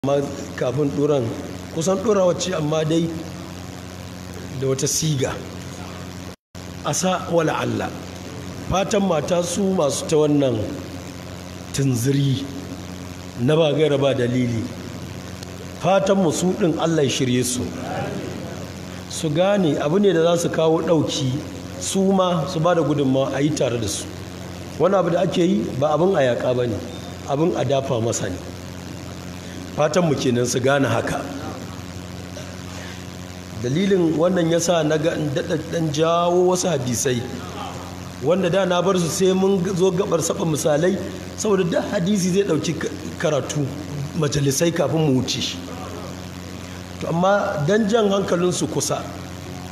Amma kafin ɗoran kusan ɗorawa ce, amma dai da wata siga asa wala Allah fatan mata su masu ta wannan tunziri na ba gaira ba dalili, fatan mu su ɗin Allah ya shirye su, su gane abu ne da za su kawo ɗauki, su ma su ba da gudunmawa a yi tare da su. Wani abu da ake yi ba abin a yaƙa ba ne, abin a dafa masa ne. Fatan mu kenan su gane haka. Dalilin wannan yasa na ga in daɗa ɗan jawo wasu hadisai wanda da na bar su sai mun zo gabar saba misalai, saboda da hadisi zai ɗauki karatu majalisai kafin mu wuce shi. To amma dan jan hankalinsu kusa,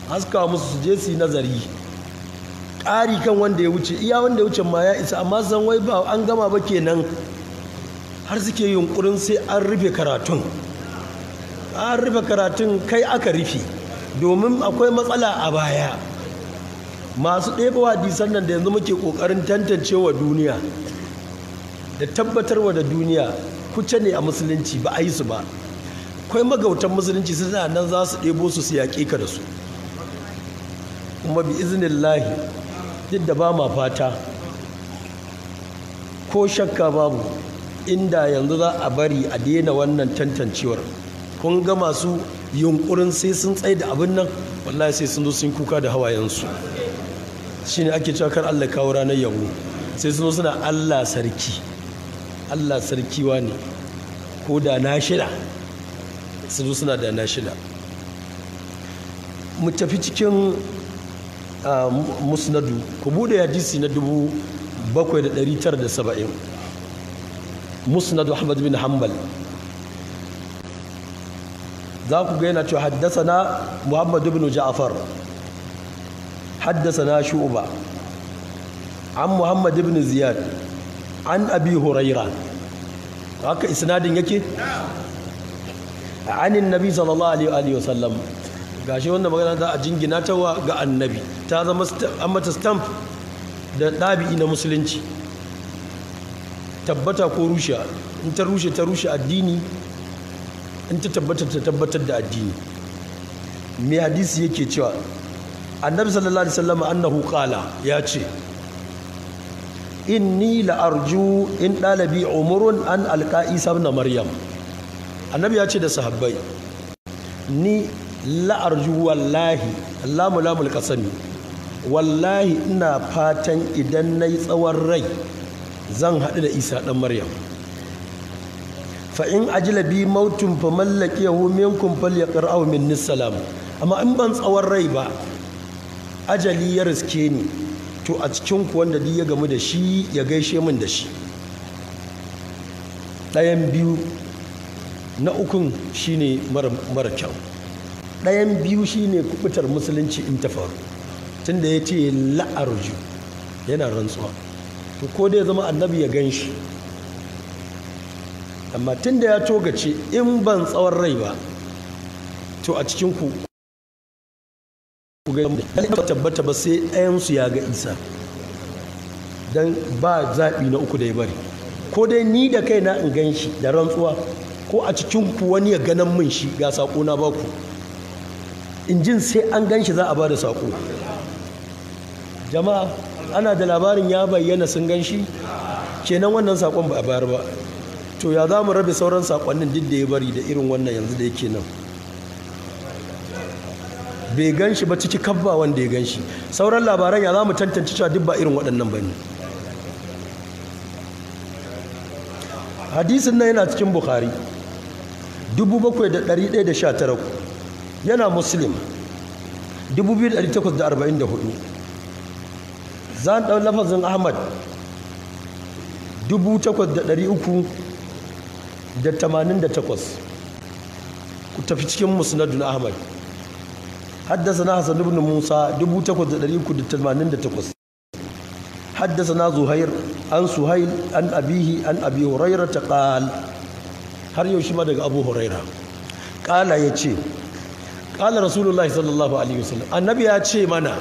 haska musu su je su yi nazari ƙari kan wanda ya wuce, iya wanda ya wuce ma ya isa, amma san wai ba an gama ba kenan, har suke yunkurin sai an rufe karatun. An rufe karatun kai aka rufe, domin akwai matsala a baya. Masu ɗebo hadisan nan da yanzu muke ƙoƙarin tantancewa duniya da tabbatarwa da duniya kuce ne a musulunci ba a yi su ba. Akwai magautan musulunci suna nan za su ɗebo su su yaƙe ka da su. Kuma bi iznillahi, duk da ba ma fata ko shakka babu, inda yanzu za a bari a daina wannan tantancewar, kun ga masu yunkurin sai sun tsaye da abin nan, wallahi sai sun zo sun kuka da hawayensu. Shine ake cewa kar Allah kawo ranar yabo, sai sun zo suna Allah sarki, Allah sarki ne, ko da na shida, sun zo suna da na shida. Mu tafi cikin musnadu, ku bude hadisi na 7970, Musnadu Ahmad bin Hanbal. Za ku ga yana cewa haddasana Muhammad ibn Ja'far, haddasana Shu'ba an Muhammad ibn Ziyad an Abi Huraira. Haka isnadin yake anin Nabi sallallahu alaihi wa sallam. Gashi wannan magana za a jingina ta wa ga annabi, ta zama an mata stamp da ɗabi'i na musulunci, tabbata ko rushe. In ta rushe, ta rushe addini, in ta tabbata, ta tabbatar da addini. Mai hadisi yake cewa annabi sallallahu alaihi wasallam annahu qala, ya ce inni la arju in dalabi umurun an alqa Isa ibn Maryam. Annabi ya ce da sahabbai, ni la arju, wallahi, lamu lamul qasami, wallahi ina fatan idan nayi tsawon rai zan haɗu da Isa ɗan Maryam. Fa in ajila bi mautun fa mallakiyahu minkum falyaqra'u minni salam. Amma in ban tsawon rai ba, ajali ya riske ni, to a cikin ku wanda duk ya gamu da shi ya gaishe min da shi. Ɗayan biyu, na ukun shine mara kyau. Ɗayan biyu shine kubutar musulunci in ta faru, tunda ya ce la'arju, yana rantsuwa. To ko dai zama annabi ya gan shi, amma tunda ya togace in ban tsawon rai ba, to a cikin ku ga tabbata ba sai ɗayansu ya ga Isa, don ba zaɓi na uku da ya bari. Ko dai ni da kaina in gan shi da rantsuwa, ko a cikin ku wani ya ganan min shi, ga saƙo na baku. In jin sai an gan shi za a ba da saƙo. Jama'a, ana da labarin ya bayyana sun gan shi, kenan wannan saƙon ba a bayar ba. To ya za mu rabe sauran saƙonnin duk da ya bari da irin wannan yanzu da yake nan? Bai gan shi ba ciki kabba wanda ya gan shi. Sauran labaran ya za mu tantance cewa duk ba irin waɗannan ba ne? Hadisin nan yana cikin Bukhari 7119, yana Muslim 2844. Zan ɗau lafazin Ahmad 8388. Ku tafi cikin musnadun Ahmad. حدثنا حسن بن موسى 8388، حدثنا زهير عن سهيل عن أبيه عن أبي هريرة قال، har yaushe ma daga Abu Huraira kala ya ce kala Rasulullahi sallallahu alaihi wasallam, annabi ya ce mana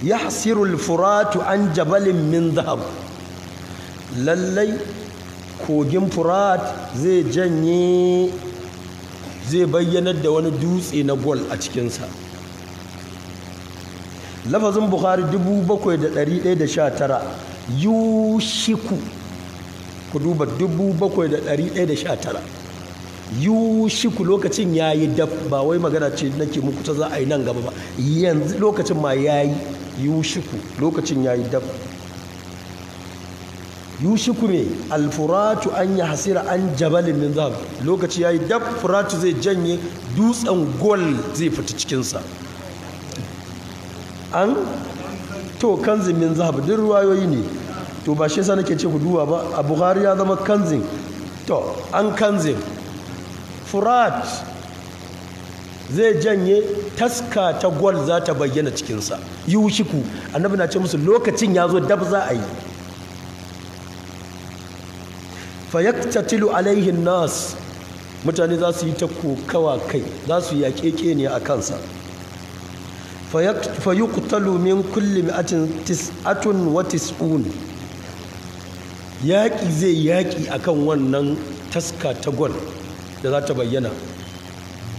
yahsirul furatu an jabalin min zahab. Lallai Kogin Furat zai janye, zai bayyanar da wani dutse na gol a cikinsa. Lafazin Bukhari 7119 yushiku, ku duba 7119 yushiku, lokacin yayi daf, ba wai magana ce nake muku ta za a yi nan gaba ba, yanzu lokacin ma yayi. Yushiku lokacin yayi daf. Yushiku ne alfuratu an ya hasira an jabalin min zahab, lokaci yayi daf, furatu zai janye, dutsen gol zai fita cikinsa. An to kanzin min zahab, duk ruwayoyi ne, to ba shi yasa nake ce ku duba ba. A Bukhari ya zama kanzin, to an kanzin furat zai janye, taska ta gwal za ta bayyana cikinsa. Yushiku, annabi na ce musu lokacin ya zo dab za a yi. Fayaktatilu alaihin nas, mutane za su yi ta kokawa kai, za su yaƙe ne a kansa. Fayuqtalu min kulli mi'atin tis'atun wa tis'un, yaƙi zai yaƙi akan wannan taska ta gwal da za ta bayyana.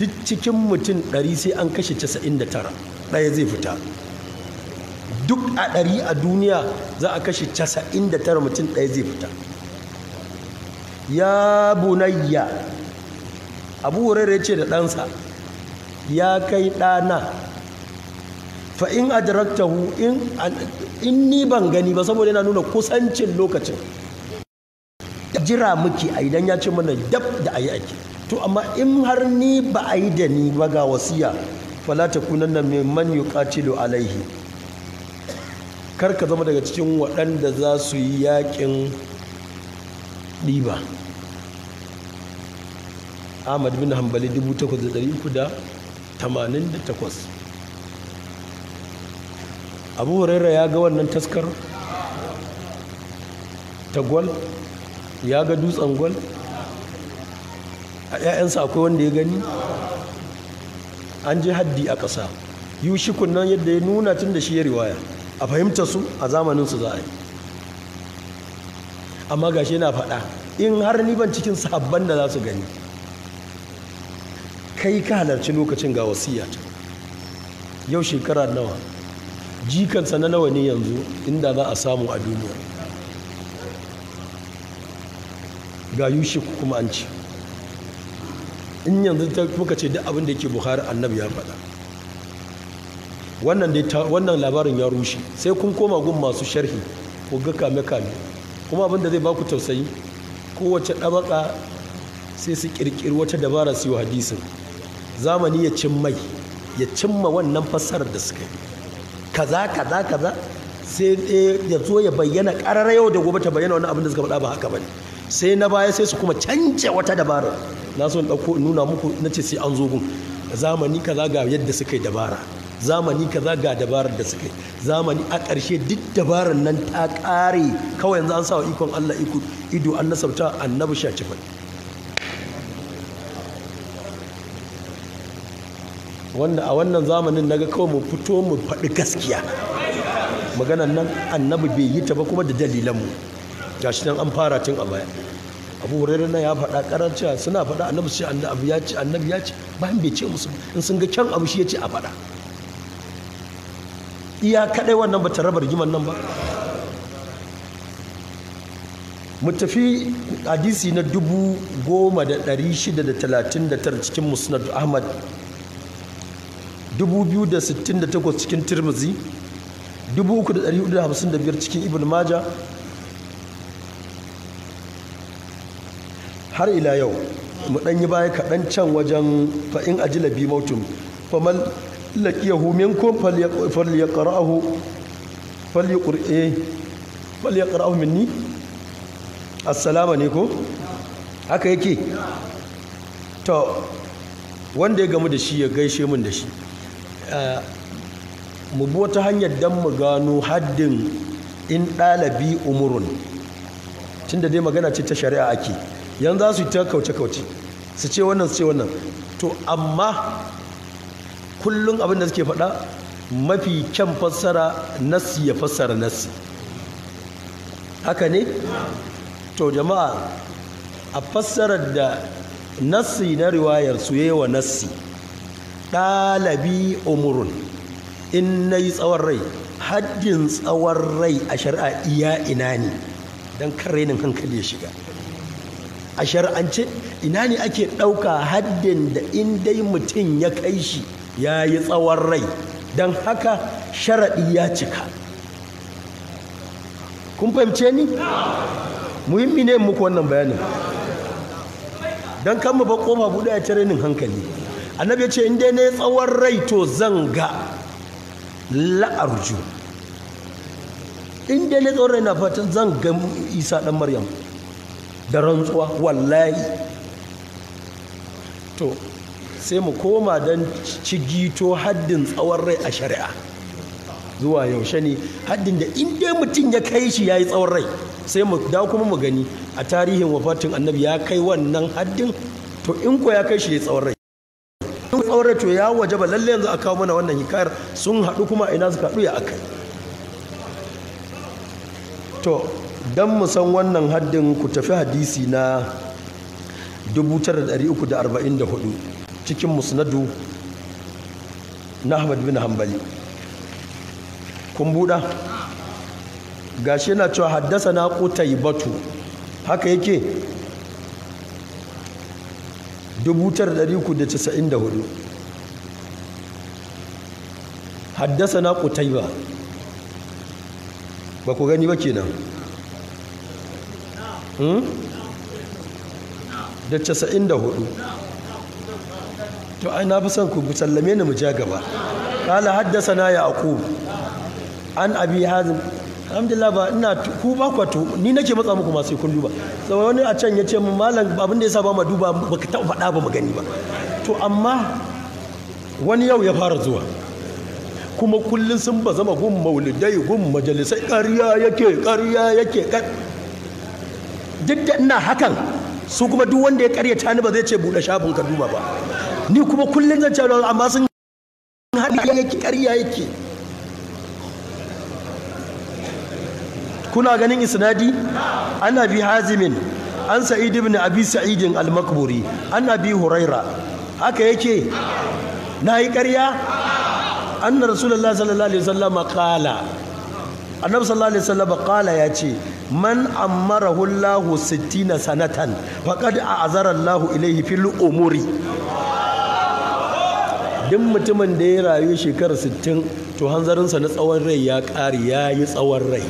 Duk cikin mutum 100 sai an kashe 99, ɗaya zai fita. Duk a 100 a duniya za a kashe 99, mutum ɗaya zai fita. Ya bunayya, Abu Hurairah ya ce da ɗansa, ya kai ɗana, fa in adraktahu, in ni ban gani ba, saboda yana nuna kusancin lokacin, jira muke a idan ya ce mana dab da ayi ake. To amma in har ni ba a yi da ni ba, ga wasiya, fala takunanna mimman yuqatilu alaihi, kar ka zama daga cikin waɗanda za su yi yaƙin ɗiba. Ahmad bin Hanbali 8388. Abu Hurairah ya ga wannan taskar ta gwal, ya ga dutsen gwal. A 'ya'yansa akwai wanda ya gani. An je haddi a ƙasa. Yushikun nan yadda ya nuna tun da shi ya riwaya, a fahimta su a zamanin su za a yi. Amma gashi yana faɗa, in har ni ban cikin sahabban da za su gani, kai ka halarci lokacin, ga wasiya ta. Yau shekara nawa, jikansa na nawa ne yanzu inda za a samu a duniya? Ga yushiku kuma an ci. In yanzu ta muka ce duk abin da yake Bukhari annabi ya faɗa, wannan wannan labarin ya rushe. Sai kun koma gun masu sharhi ku ga kame-kame. Kuma abin da zai baku tausayi, kowace ɗabaka sai su ƙirƙiri wata dabara su yi hadisin zamani ya cin mai, ya cimma wannan fassarar da suka yi kaza kaza kaza, sai ya zo ya bayyana ƙarara yau da gobe ta bayyana wannan abin da suka faɗa ba haka bane. Sai na baya sai su kuma canja wata dabara. Na so in ɗauko in nuna muku, na ce sai an zo gun zamani kaza ga yadda suka yi dabara, zamani kaza ga dabarar da suka yi, zamani a ƙarshe duk dabarar nan ta ƙare. Kawai yanzu an sa wa ikon Allah iko ido, an nasabta annabi shaci fa. Wanda a wannan zamanin naga kawai mu fito mu faɗi gaskiya, maganan nan annabi bai yi ta ba, kuma da dalilanmu. Gashi nan an fara tun a baya. Abu Hurairah nan ya faɗa karanci, suna faɗa annabi sai annabi ya ce, annabi ya ce, bayan bai ce musu. In sun ga kyan abu shi ya ce a faɗa. Iya kaɗai wannan ba ta raba rigimar nan ba. Mu tafi hadisi na 10639 cikin Musnad Ahmad, 2068 cikin Tirmidhi, 3455 cikin Ibn Majah. Har ila yau mu ɗan yi baya kaɗan can wajen fa'in ajila bi mautun faman laqiyahu minkum falyaqra'ahu falyaqra'ahu minni. Assalamu alaikum. Haka yake. To wanda ya gamu da shi ya gaishe mun da shi. Mu bi wata hanyar dan mu gano haddin in ɗalabi umurun, tunda dai magana ce ta shari'a ake. Yanzu za su yi ta kauce-kauce, su ce wannan su ce wannan. To amma kullum abin da suke faɗa mafi kyan fassara nassi ya fassara nassi. Haka ne? To jama'a, a fassarar da nassi na riwayar su wa nassi, ɗalabi umurun, in na yi tsawon rai, haddin tsawon rai a shari'a iya ina ne, don rainin hankali ya shiga. A shari'ance ina ne ake ɗauka haddin da in dai mutum ya kai shi ya yi tsawon rai, don haka sharaɗi ya cika. Kun fahimce ni? Muhimmi ne muku wannan bayanin, don kan mu ba koma buɗe a rainin hankali. Annabi ya ce in dai na yi tsawon rai to zan ga la'arju. In dai na tsawon rai na fatan zan ga Isa ɗan Maryam da rantsuwa wallahi. To sai mu koma don cigito haddin tsawon rai a shari'a zuwa yaushe ne haddin da in dai mutum ya kai shi ya yi tsawon rai. Sai mu dawo kuma mu gani a tarihin wafatin annabi ya kai wannan haddin. To in ko ya kai shi ya tsawon rai, tsawon rai to ya waje ba lalle yanzu a kawo mana wannan hikayar sun haɗu kuma ina suka haɗu ya akai. To don mu san wannan haddin ku tafi hadisi na 9344 cikin musnadu na Ahmad bin Hanbali. Kun buɗa? Gashi yana cewa haddasa na Qutaybatu, haka yake 9394. Haddasa na Qutayba, ba ku gani ba kenan. Da 94. To ai na fi son ku sallame ni mu ja gaba. Qala haddasa na Yaqub an Abi Hazim. Alhamdulillah ba ina ku ba ku to ni nake matsa muku ma sai kun duba. Sai wani a can yace mun malam abin da yasa ba ma duba baka taɓa faɗa ba mu gani ba. To amma wani yau ya fara zuwa, kuma kullun sun ba zama gun maulidai gun majalisai, ƙarya yake ƙarya yake. Duk da ina hakan su kuma duk wanda ya ƙaryata ni ba zai ce buɗe shafin ka duba ba. Ni kuma kullun zan ce amma sun haɗa yake ƙarya yake. Kuna ganin isnadi? An Abi Hazimin an Sa'id ibn Abi Sa'id al-Maqburi an Abi Huraira, haka yake. Nayi ƙarya? Anna Rasulullah sallallahu alaihi wasallam qala, Annabi sallallahu alaihi wasallam qala yace man ammarahu Allahu 60 sanatan faqad a'azara Allahu ilayhi fil umuri. Duk mutumin da ya rayu shekara 60 to hanzarinsa na tsawon rai ya ƙare, ya yi tsawon rai.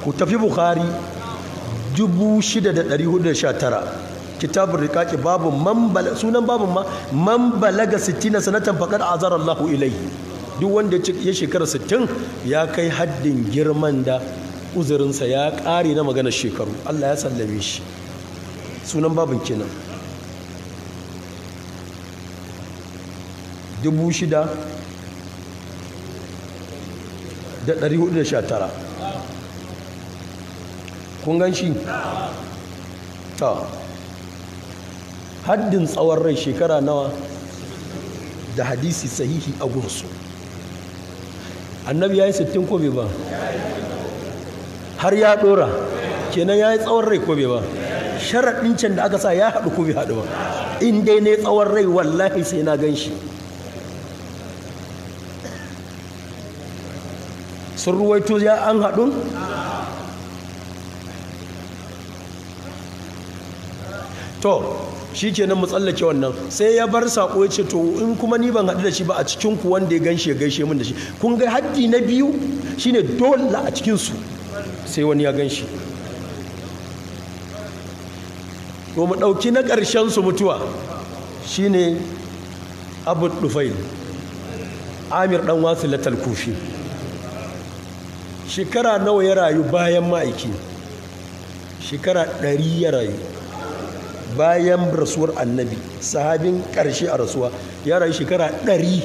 Ku tafi Bukhari 6419 kitabun riqaqi, babu man bala, sunan babun ma man balaga 60 sanatan faqad azara Allahu ilayhi. Duk wanda ya shekara 60 ya kai haddin girman da uzurinsa ya ƙare na maganar shekaru, Allah ya sallame shi. Sunan babun kenan. 6419. Kun gan shi? Ta haddin tsawon rai shekara nawa da hadisi sahihi a gunsu. Annabi ya yi 60 ko bai ba? Har ya dora kenan ya yi tsawon rai ko bai ba? Sharaɗin can da aka sa ya haɗu ko bai haɗu ba? In dai ne tsawon rai wallahi sai na gan shi. Sun ruwaito ya an haɗu? To shi kenan mu tsallake wannan. Sai ya bar sako ya ce to in kuma ni ban haɗu da shi ba a cikin ku wanda ya ganshi ya gaishe min da shi. Kun ga haddi na biyu shine dole a cikin su sai wani ya ganshi. To mu ɗauki na ƙarshen su mutuwa shine Abu Dufail Amir dan Wasilatul Kufi. Shekara nawa ya rayu bayan ma'aiki? Shekara 100 ya rayu bayan rasuwar annabi, sahabin ƙarshe a rasuwa ya rayu shekara 100.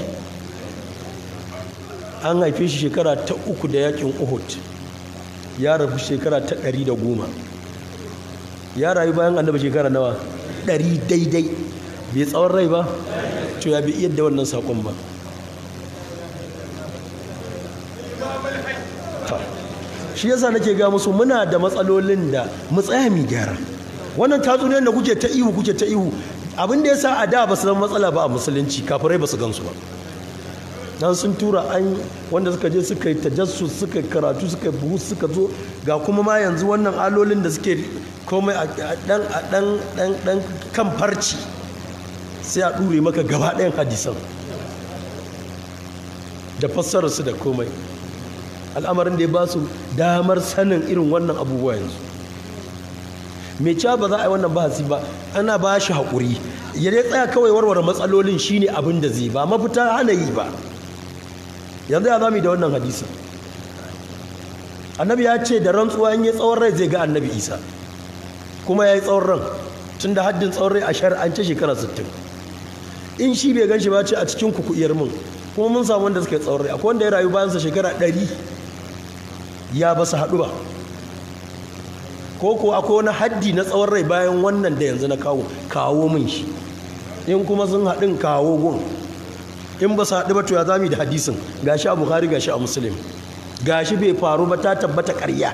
An haife shi shekara ta 3 da yakin Uhud, ya rabu shekara ta 110. Ya rayu bayan annabi shekara nawa? 100 daidai. Bai tsawon rai ba? To ya bi yadda wannan sakon ba. Shi yasa nake ga musu muna da matsalolin da mu tsaya mu gyara. Wannan tatsuniyar da kuke ta ihu kuke ta ihu, abin da yasa a da ba su zama matsala ba a musulunci, kafirai ba su gansu ba. Dan sun tura an wanda suka je suka yi tajassus, suka karatu, suka buhu, suka zo ga kuma ma yanzu wannan alolin da suke komai a dan a dan dan dan kan farci, sai a dure maka gaba ɗayan hadisan da fassararsu da komai. Al'amarin da ya ba su damar sanin irin wannan abubuwa yanzu. Mai cewa ba za a yi wannan bahasi ba, ana ba shi haƙuri ya dai tsaya kawai warware matsalolin, shine abin da zai ba mafita hana yi ba. Yanzu ya zami da wannan hadisi? Annabi ya ce da rantsuwa in yi tsawon rai zai ga Annabi Isa, kuma ya yi tsawon ran, tun da haddin tsawon rai a shari'ance shekara 60. In shi bai gan shi ba, ce a cikin ku iyar mun. Kuma mun samu wanda suka yi tsawon rai, akwai wanda ya rayu bayansa shekara 100 ya ba su haɗu ba. Ko ko akwai wani haddi na tsawon rai bayan wannan da yanzu na kawo, kawo min shi. In kuma sun haɗin, kawo gun. In ba su haɗu ba, to ya zami da hadisin? Gashi a Bukhari, gashi a Muslim, gashi bai faru ba, ta tabbata ƙarya.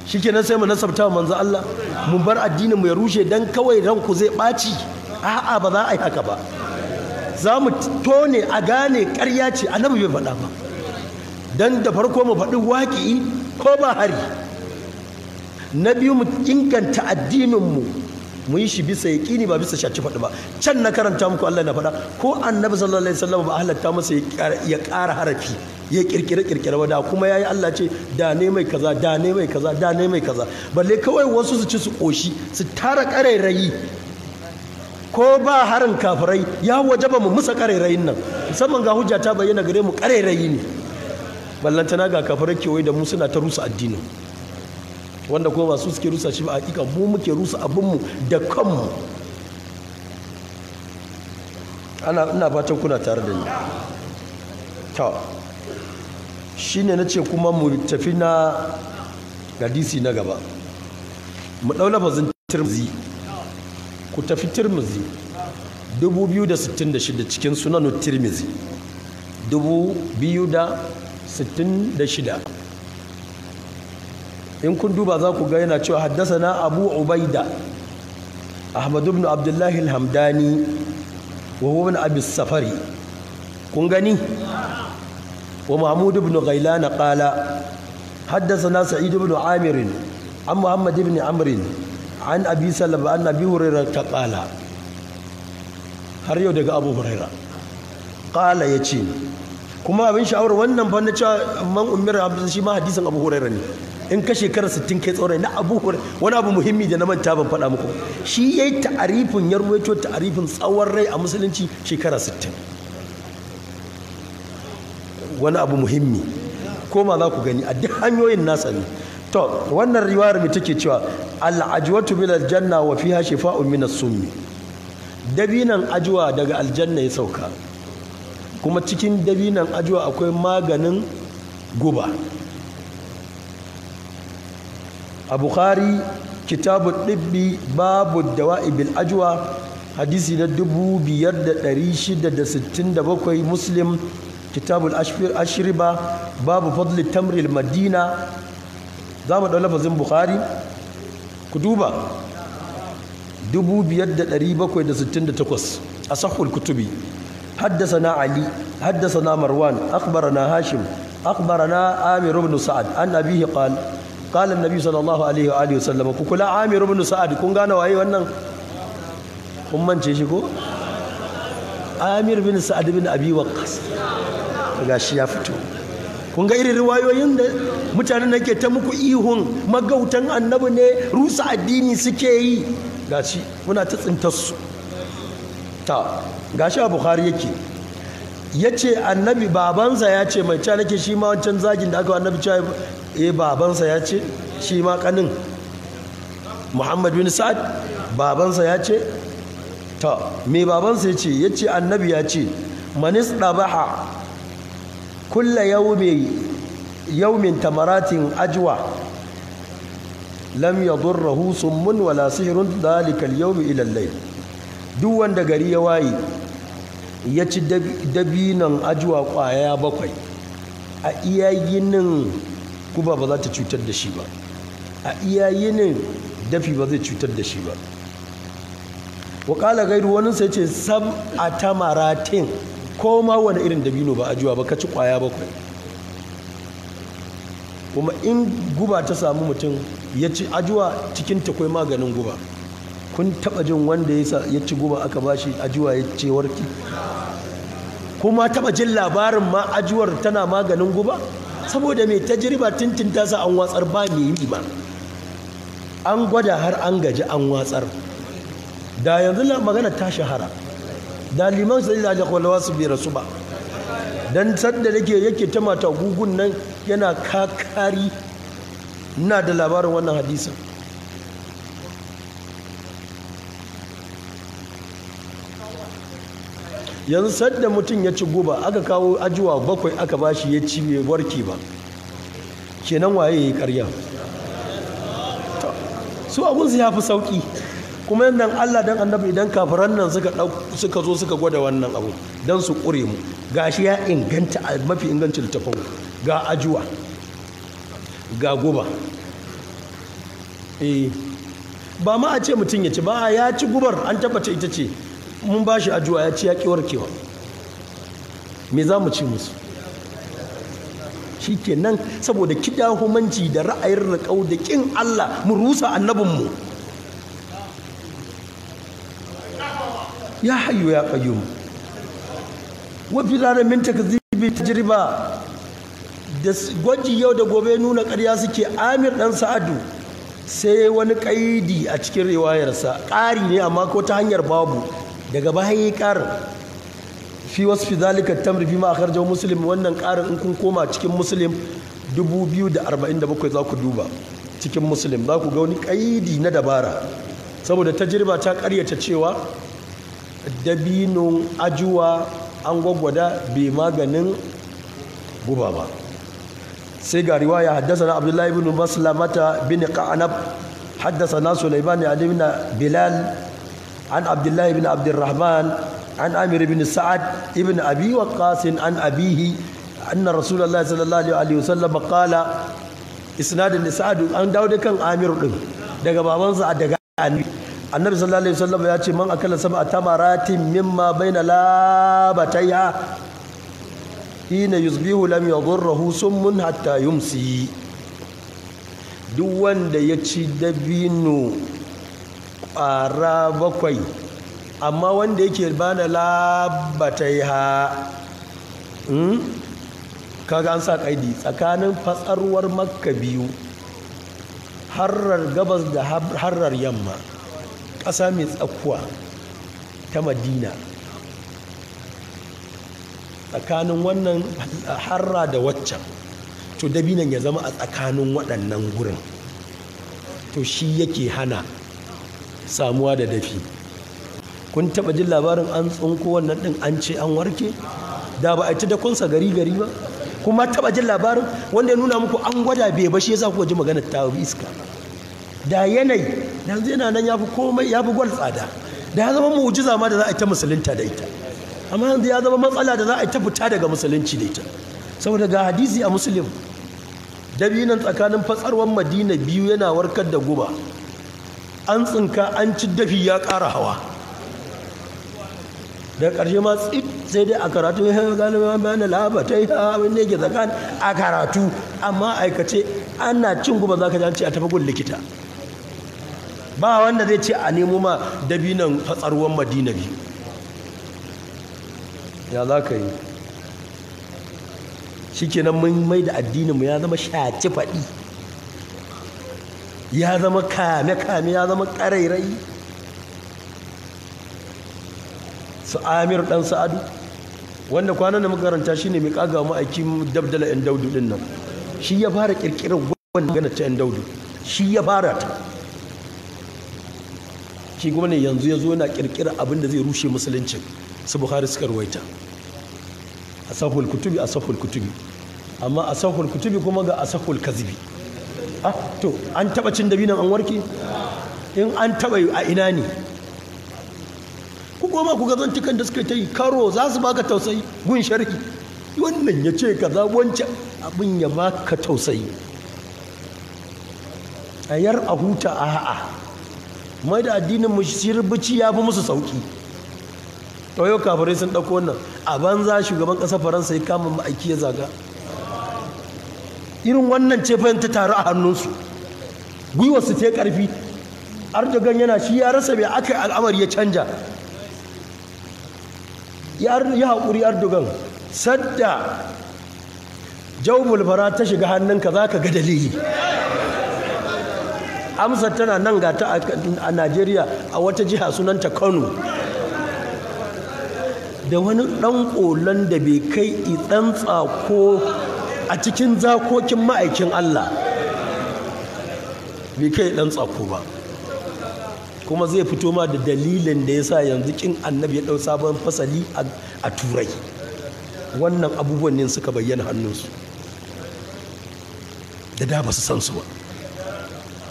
Shikenan sai mu nasabta wa manzo Allah, mu bar addinin mu ya rushe dan kawai ranku zai ɓaci? A'a, ba za a yi haka ba. Za mu tone a gane ƙarya ce, Annabi bai faɗa ba. Dan da farko mu faɗi waƙi ko ba hari. Na biyu, mu inganta addininmu, mu yi shi bisa yaƙini, ba bisa shaci faɗi ba. Can na karanta muku, Allah na faɗa, ko Annabi sallallahu alaihi wasallam ba halatta masa ya ƙara harafi, ya kirkire kirkire ba. Da kuma yayi, Allah ce da ne mai kaza, da ne mai kaza, da ne mai kaza. Balle kawai wasu su ci su koshi, su tara ƙarairayi. Ko ba harin kafirai, ya wajaba mu musa ƙarairayin nan, musamman ga hujja ta bayyana gare mu, ƙarairayi ne. Ballantana ga kafirai kewaye da mu suna ta rusa addinin, wanda kuma masu suke rusa shi ba, hakika mu muke rusa abinmu da kanmu. Ana ina fatan kuna tare da ni. To, shine nace kuma mu tafi na hadisi na gaba, mu dau lafazin Tirmizi. Ku tafi Tirmizi 2066, cikin Sunanu Tirmizi 2066. In kun duba za ku ga yana cewa haddasana Abu Ubaida Ahmad ibn Abdullah al-Hamdani wa huwa ibn Abi Safari. Kun gani? Wa Mahmud ibn Ghailan qala haddathana Sa'id ibn Amir an Muhammad ibn Amr an Abi Salama an Abi Hurairah qala. Har yau daga Abu Hurairah qala, yace kuma abin sha'awar wannan fa na cewa man umira, shi ma hadisin Abu Hurairah ne. In ka shekara 60 kai tsorai na Abu Hurairah. Wani abu muhimmi da na manta ban faɗa muku, shi yayi ta'arifin, ya ruwaito ta'arifin tsawon rai a musulunci shekara 60. Wani abu muhimmi ko ma za ku gani a duk hanyoyin nasa ne. To, wannan riwayar mai take cewa? Al-ajwatu min aljanna wa fiha shifa'un min as-summi. Dabinan ajwa daga aljanna ya sauka, kuma cikin dabinan ajwa akwai maganin guba. A Bukhari, kitabu ɗibbi, babu dawa'i bil ajwa, hadisi na 5667. Muslim, kitabul ashriba, babu fadli tamril madina. Za mu ɗau lafazin Bukhari, ku duba 5768, asahhul kutubi. حدثنا علي حدثنا مروان أخبرنا هاشم أخبرنا عامر بن سعد عن أبيه قال قال النبي صلى الله عليه وآله وسلم. Kula, Amir ibn Sa'ad, kun gane waye wannan? Kun mance shi ko? Amir bin Sa'ad bin Abi Waqqas, gashi ya fito. Kun ga irin riwayoyin da mutanen da ke ta muku ihun magautan Annabi ne, rusa addini suke yi, gashi muna ta tsintar su. Ta gashi a Bukhari yake, yace Annabi, babansa ya ce mai, ca nake shi ma wancan zagin da aka Annabi cewa eh, babansa ya ce, shi ma kanin Muhammad bin Sa'ad, babansa ya ce. Ta me babansa ya ce? Ya ce Annabi ya ce manis dabaha kulla yawmi yawmin tamaratin ajwa lam yadurruhu summun wala sihrun dhalika al-yawm ila al-layl. Duk wanda gari ya waye ya ci dabinan ajwa kwaya 7. A iya yinin guba ba za ta cutar da shi ba, a iya yinin dafi ba zai cutar da shi ba. Wa qala gairu, wani sai ce sab'a tamaratin, ko ma wani irin dabino ba ajuwa ba, ka ci kwaya 7. Kuma in guba ta samu mutum ya ci ajuwa, cikin ta akwai maganin guba. Kun taba jin wanda ya ci guba aka bashi ajuwa ya ce warki? Kuma taba jin labarin ma ajuwar tana maganin guba? Saboda mai tajriba tintin ta sa an watsar, ba mai yi ba. An gwada har an gaji an watsar. Da yanzu magana ta shahara, da liman sai da kwalwa su bai rasu ba. Dan sadda yake ta mata gugun nan yana kakari. Ina da labarin wannan hadisin. Yanzu sadda mutum ya ci guba aka kawo ajuwa 7 aka bashi ya ci bai warke ba, kenan waye yayi ƙarya? Su abun su yafi sauki. Kuma yanzu Allah dan Annabi, idan kafiran nan suka zo suka gwada wannan abu dan su ƙure mu, gashi ya inganta a mafi ingancin littafin, ga ajuwa ga guba. Ba ma a ce mutum ya ci ba, ya ci gubar an tabbata ita ce, mun ba shi ajuwa ya ci ya ƙi warkewa, me za mu ci musu? Shi kenan, saboda kidahumanci da ra'ayin riƙau da ƙin Allah, mu rusa annabinmu. Ya hayyu ya qayyum. Wa fi ranar min takzibi tajriba, da gwaji yau da gobe nuna ƙarya suke. Amir dan Sa'adu sai wani ƙaidi a cikin riwayarsa, ƙari ne amma ko ta hanyar babu, daga baya yi ƙarin fi wasfi zalika tamri fi ma akhrajahu Muslim. Wannan ƙarin in kun koma cikin Muslim 2047 za ku duba cikin Muslim, za ku ga wani ƙaidi na dabara, saboda tajriba ta ƙaryata cewa dabinon ajuwa an gwagwada bai maganin guba ba. Sai ga riwaya, haddasa Abdullahi ibn Maslamata bin Qa'nab, haddasa Sulaiman ibn Bilal an Abdullahi ibn Abdurrahman an Amir ibn Sa'ad ibn Abi Waqqas an abihi anna Rasulullahi sallallahu alaihi wasallam qala. Isnadin Sa'ad an dawo da kan Amir din daga babansa daga Annabi. Annabi sallallahu alaihi wasallam ya ce man akala sab'a tamaratin mimma baina labatayha hina yusbihu lam yadhurruhu summun hatta yumsi. Duk wanda ya ci dabino ƙwara 7, amma wanda yake bana labatayha, kaga an sa kaidi tsakanin fatsarwar Makka 2, harrar gabas da harrar yamma, ƙasa mai tsakuwa ta Madina, tsakanin wannan harra da waccan, to dabinan ya zama a tsakanin waɗannan gurin, to shi yake hana samuwa da dafi. Kun taɓa jin labarin an tsunko wannan ɗin an ce an warke? Da ba a ci dakonsa gari gari ba. Kuma taɓa jin labarin wanda ya nuna muku an gwada bai ba, shi yasa kuka ji maganar ta iska. Da yanayi yanzu yana nan ya fi komai, ya fi gwal tsada, da ya zama mu'jiza ma da za a yi ta musulunta da ita, amma yanzu ya zama matsala da za a yi ta fita daga musulunci da ita. Saboda ga hadisi a Muslim, dabinan tsakanin fatsarwar Madina 2 yana warkar da guba, an tsinka an ci dafi ya ƙara hawa. Daga ƙarshe ma tsit sai dai a karatu ya galiba bayan labatai abin da yake tsakan a karatu, amma aikace ana cin guba za ka ji a tafi gun likita. Ba wanda zai ce a nemo ma dabinan fatsarwar Madina 2. Ya za ka yi? Shi kenan mun mai da addininmu ya zama shaci faɗi, ya zama kame-kame, ya zama ƙarairai. Su Amir ɗan Sa'adu, wanda kwanan da muka karanta shi ne mai ƙaga ma'aikin dabdala 'yan daudu ɗin nan, shi ya fara ƙirƙirar wannan magana ta 'yan daudu, shi ya fara ta. Shi kuma ne yanzu ya zo yana ƙirƙirar abin da zai rushe musuluncin. Su Bukhari suka ruwaita asahul kutubi, asahul kutubi, amma asahul kutubi kuma ga asahul kazibi. Ah, to an taba cin dabinan an warke? In an taba a ina ne? Ku goma ku ga zantukan da suka ta yi karo, za su baka tausayi gun sharhi. Wannan ya ce kaza, wancan Abin ya baka tausayi. A yar a huta a ha'a mai da addinin mu shirbici ya fi musu sauki. To yau kafirai sun ɗauko wannan a banza. Shugaban ƙasar Faransa ya kama ma'aiki ya zaga. Irin wannan ce ta taru a hannunsu, gwiwarsu ta ƙarfi. Erdogan yana shi ya rasa mai aka yi al'amari ya canja. Ya haƙuri Erdogan, sadda jawbul fara ta shiga hannunka za ka ga dalili. Amsar tana nan ga ta a Najeriya a wata jiha sunanta Kano, da wani ɗan ƙolon da bai kai ɗan tsako a cikin zakokin ma'aikin Allah, bai kai ɗan tsako ba, kuma zai fito ma da dalilin da ya sa yanzu kin annabi ya ɗau sabon fasali a Turai. Wannan abubuwan ne suka bayyana hannunsu da da ba su san su ba,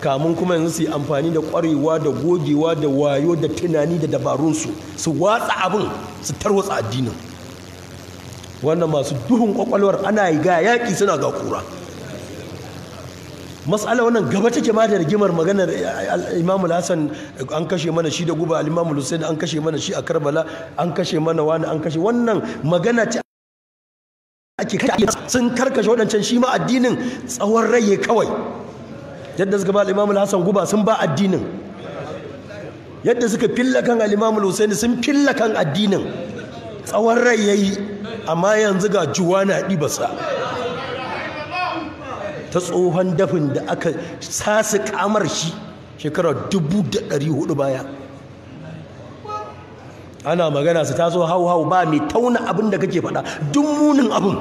kamun kuma yanzu su yi amfani da ƙwarewa da gogewa da wayo da tunani da dabarunsu su watsa abin, su tarwatsa addinin. Wannan masu duhun kwakwalwar ana yi ga yaƙi suna ga kura. Matsala wannan gaba take ma da rigimar maganar Imam Hassan an kashe mana shi da guba, Imam Hussein an kashe mana shi a Karbala, an kashe mana wani, an kashe wannan magana ce ake sun karkashe waɗancan. Shi ma addinin tsawon rai kawai. Yadda suka ba Imam Hassan guba sun ba addinin, yadda suka filla kan Imam Hussein sun filla kan addinin, tsawon rai yayi. Amma yanzu ga juwa na ɗibarsa ta tsohon dafin da aka sasu kamar shi shekara 1400 baya. Ana magana su taso hau-hau ba mai tauna abin da kake faɗa, duk munin abin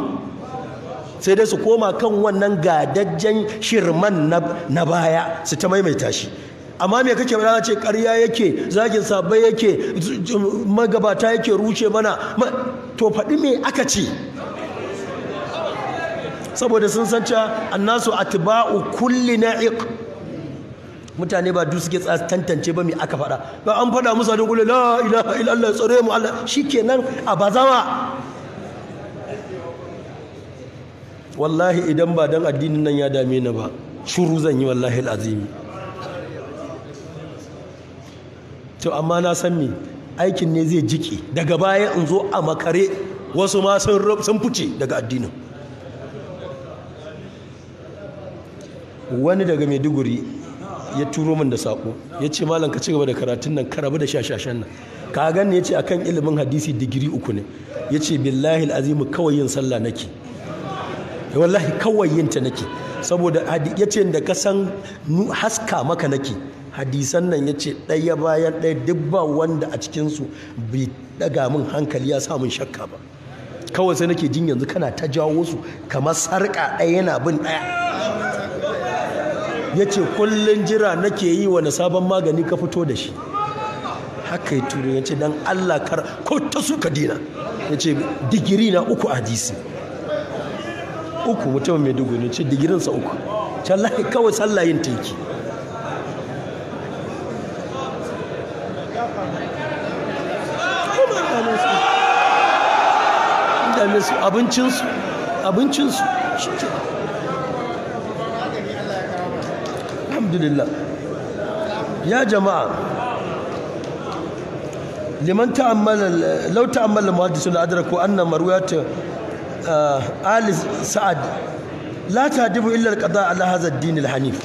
sai dai su koma kan wannan gadajjen shirman na baya su ta maimaita shi. Amma me kake faɗa? Ce ƙarya yake, zagin sabai yake, magabata yake rushe mana. To faɗi me aka ce, saboda sun san cewa annasu atba'u kulli na'iq. Mutane ba duk suke tantance ba me aka faɗa ba. An faɗa musu don kullu la ilaha illallah tsare mu Allah, shikenan a bazama. Wallahi idan ba dan addinin nan ya dame ni ba, shuru zan yi wallahi alazimi. To amma na san me aikin ne zai jiki daga baya in zo a makare, wasu ma sun fice daga addinin. Wani daga Maiduguri ya turo min da sako, ya ce malam ka ci gaba da karatun nan, ka rabu da shashashan nan. Ka gani ya ce akan ilimin hadisi digiri 3 ne. Ya ce billahi azimu kawai yin sallah nake, wallahi kawai yin ta nake, saboda ya ce da ka san haska maka nake hadisan nan. Ya ce ɗaya bayan ɗaya duk ba wanda a cikinsu bai ɗaga min hankali ya sa min shakka ba. Kawai sai nake jin yanzu kana ta jawo su kamar sarƙa ɗaya yana bin ɗaya. Ya ce kullum jira nake yi wani sabon magani ka fito da shi. Haka ya turo ya ce don Allah kar ko ta su ka dina. Ya ce digiri na 3 hadisi 3, mutumin Maiduguri ne ce digirinsa 3. Wallahi kawai sallah yin teki. Abincinsu abincinsu shi ke. Alhamdulillah ya jama'a, liman ta'ammala law ta'ammala muhaddisun adraku anna marwiyat ali sa'ad la tahdibu illa al-qada ala hadha ad-din al-hanif.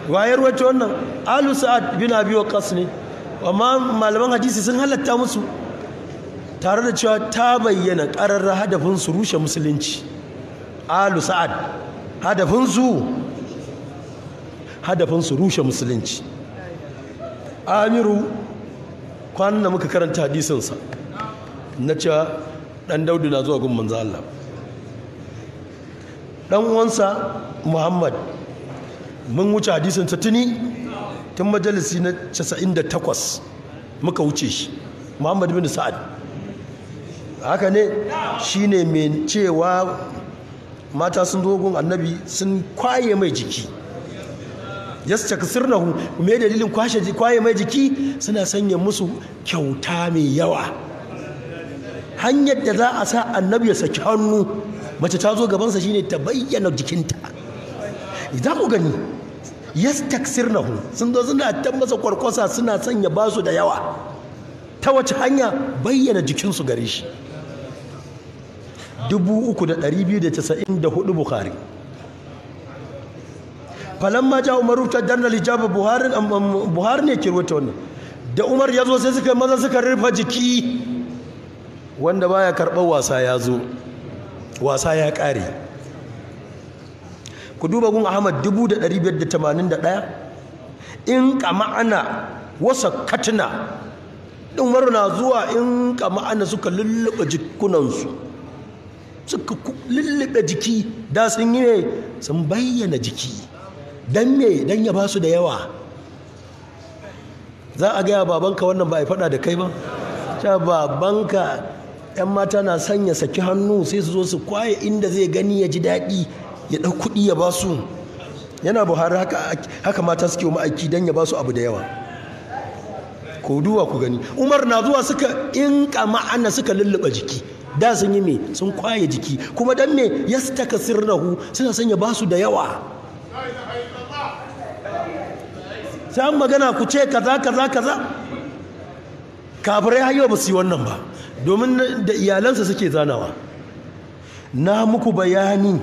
Wayar wato wannan alu sa'ad bin abi waqas ne, amma malaman hadisi sun halatta musu, tare da cewa ta bayyana ƙararra hadafin su rushe musulunci. Alu sa'ad hadafin su rushe musulunci. Amiru kwanan da muka karanta hadisinsa na cewa ɗan Daudu na zuwa gun manzo Allah, ɗan uwansa Muhammad, mun wuce hadisinsa tuni tun majalisi na 98 muka wuce shi. Muhammad bin Sa'ad haka ne, shine mai cewa mata sun zo gun annabi sun kwaye mai jiki, yastakthirnahu. Me dalilin kwaye mai jiki? Suna sanya musu kyauta mai yawa. Hanyar da za a sa annabi ya saki hannu Mace ta zo gabansa shine ta bayyana jikinta. Za ku gani yastaksirnahu, sun zo suna ta masa kwarkwasa, suna son ya ba su da yawa. Ta wace hanya? Bayyana jikinsu gare shi. 3294 Bukhari. Falamma ja Umaru ta danna lijaba, Buhari ne ke rubuta wannan. Da Umar ya zo sai suka maza suka rufe jiki. Wanda baya karɓar wasa ya zo, wasa ya ƙare. Ku duba gun Ahmad 1581, in kama'ana wasa katina. Umar na zuwa in kama'ana suka lullube jikunansu, suka lullube jiki. Da sun yi ne sun bayyana jiki. Dan me? Dan ya basu da yawa. Za a gaya babanka wannan ba a faɗa da kai ba. Cewa babanka yan mata na sanya saki hannu sai su zo su kwaye inda zai gani ya ji daɗi, ya ɗau kuɗi ya basu. Yana Buhari haka mata suke wa ma'aiki don ya basu abu da yawa. Ku duba ku gani, Umar na zuwa suka inka ma'ana suka lulluɓe jiki. Da sun yi me? Sun kwaye jiki. Kuma dan me? Yastakasirnahu, suna sanya basu da yawa. Sai an magana ku ce kaza kaza kaza. Kafirai har yau ba su yi wannan ba, domin da iyalansa suke zanawa. Na muku bayani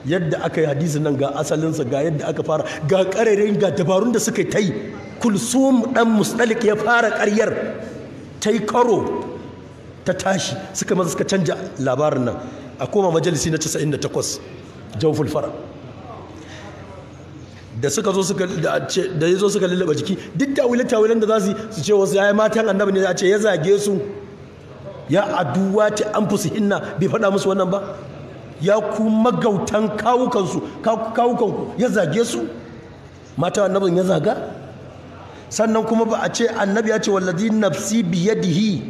yadda aka yi hadisin nan, ga asalinsa, ga yadda aka fara, ga ƙarairayin, ga dabarun da suka ta yi. Kulsum ɗan Musdalik ya fara ƙaryar, ta yi karo ta tashi, suka maza suka canja labarin nan. A koma majalisi na 98 Jawful Fara. Da suka zo suka da yazo suka lullaba jiki, duk tawile tawilen da za su ce wasu yayi matan annabi ne, a ce ya zage su, ya aduwa ta anfusihinna, bai faɗa musu wannan ba. Ya ku magautan kawukansu, kawukanku, ya zage su. Mata annabin ya zaga. Sannan kuma ba a ce annabi ya ce wallazi nafsi biyadihi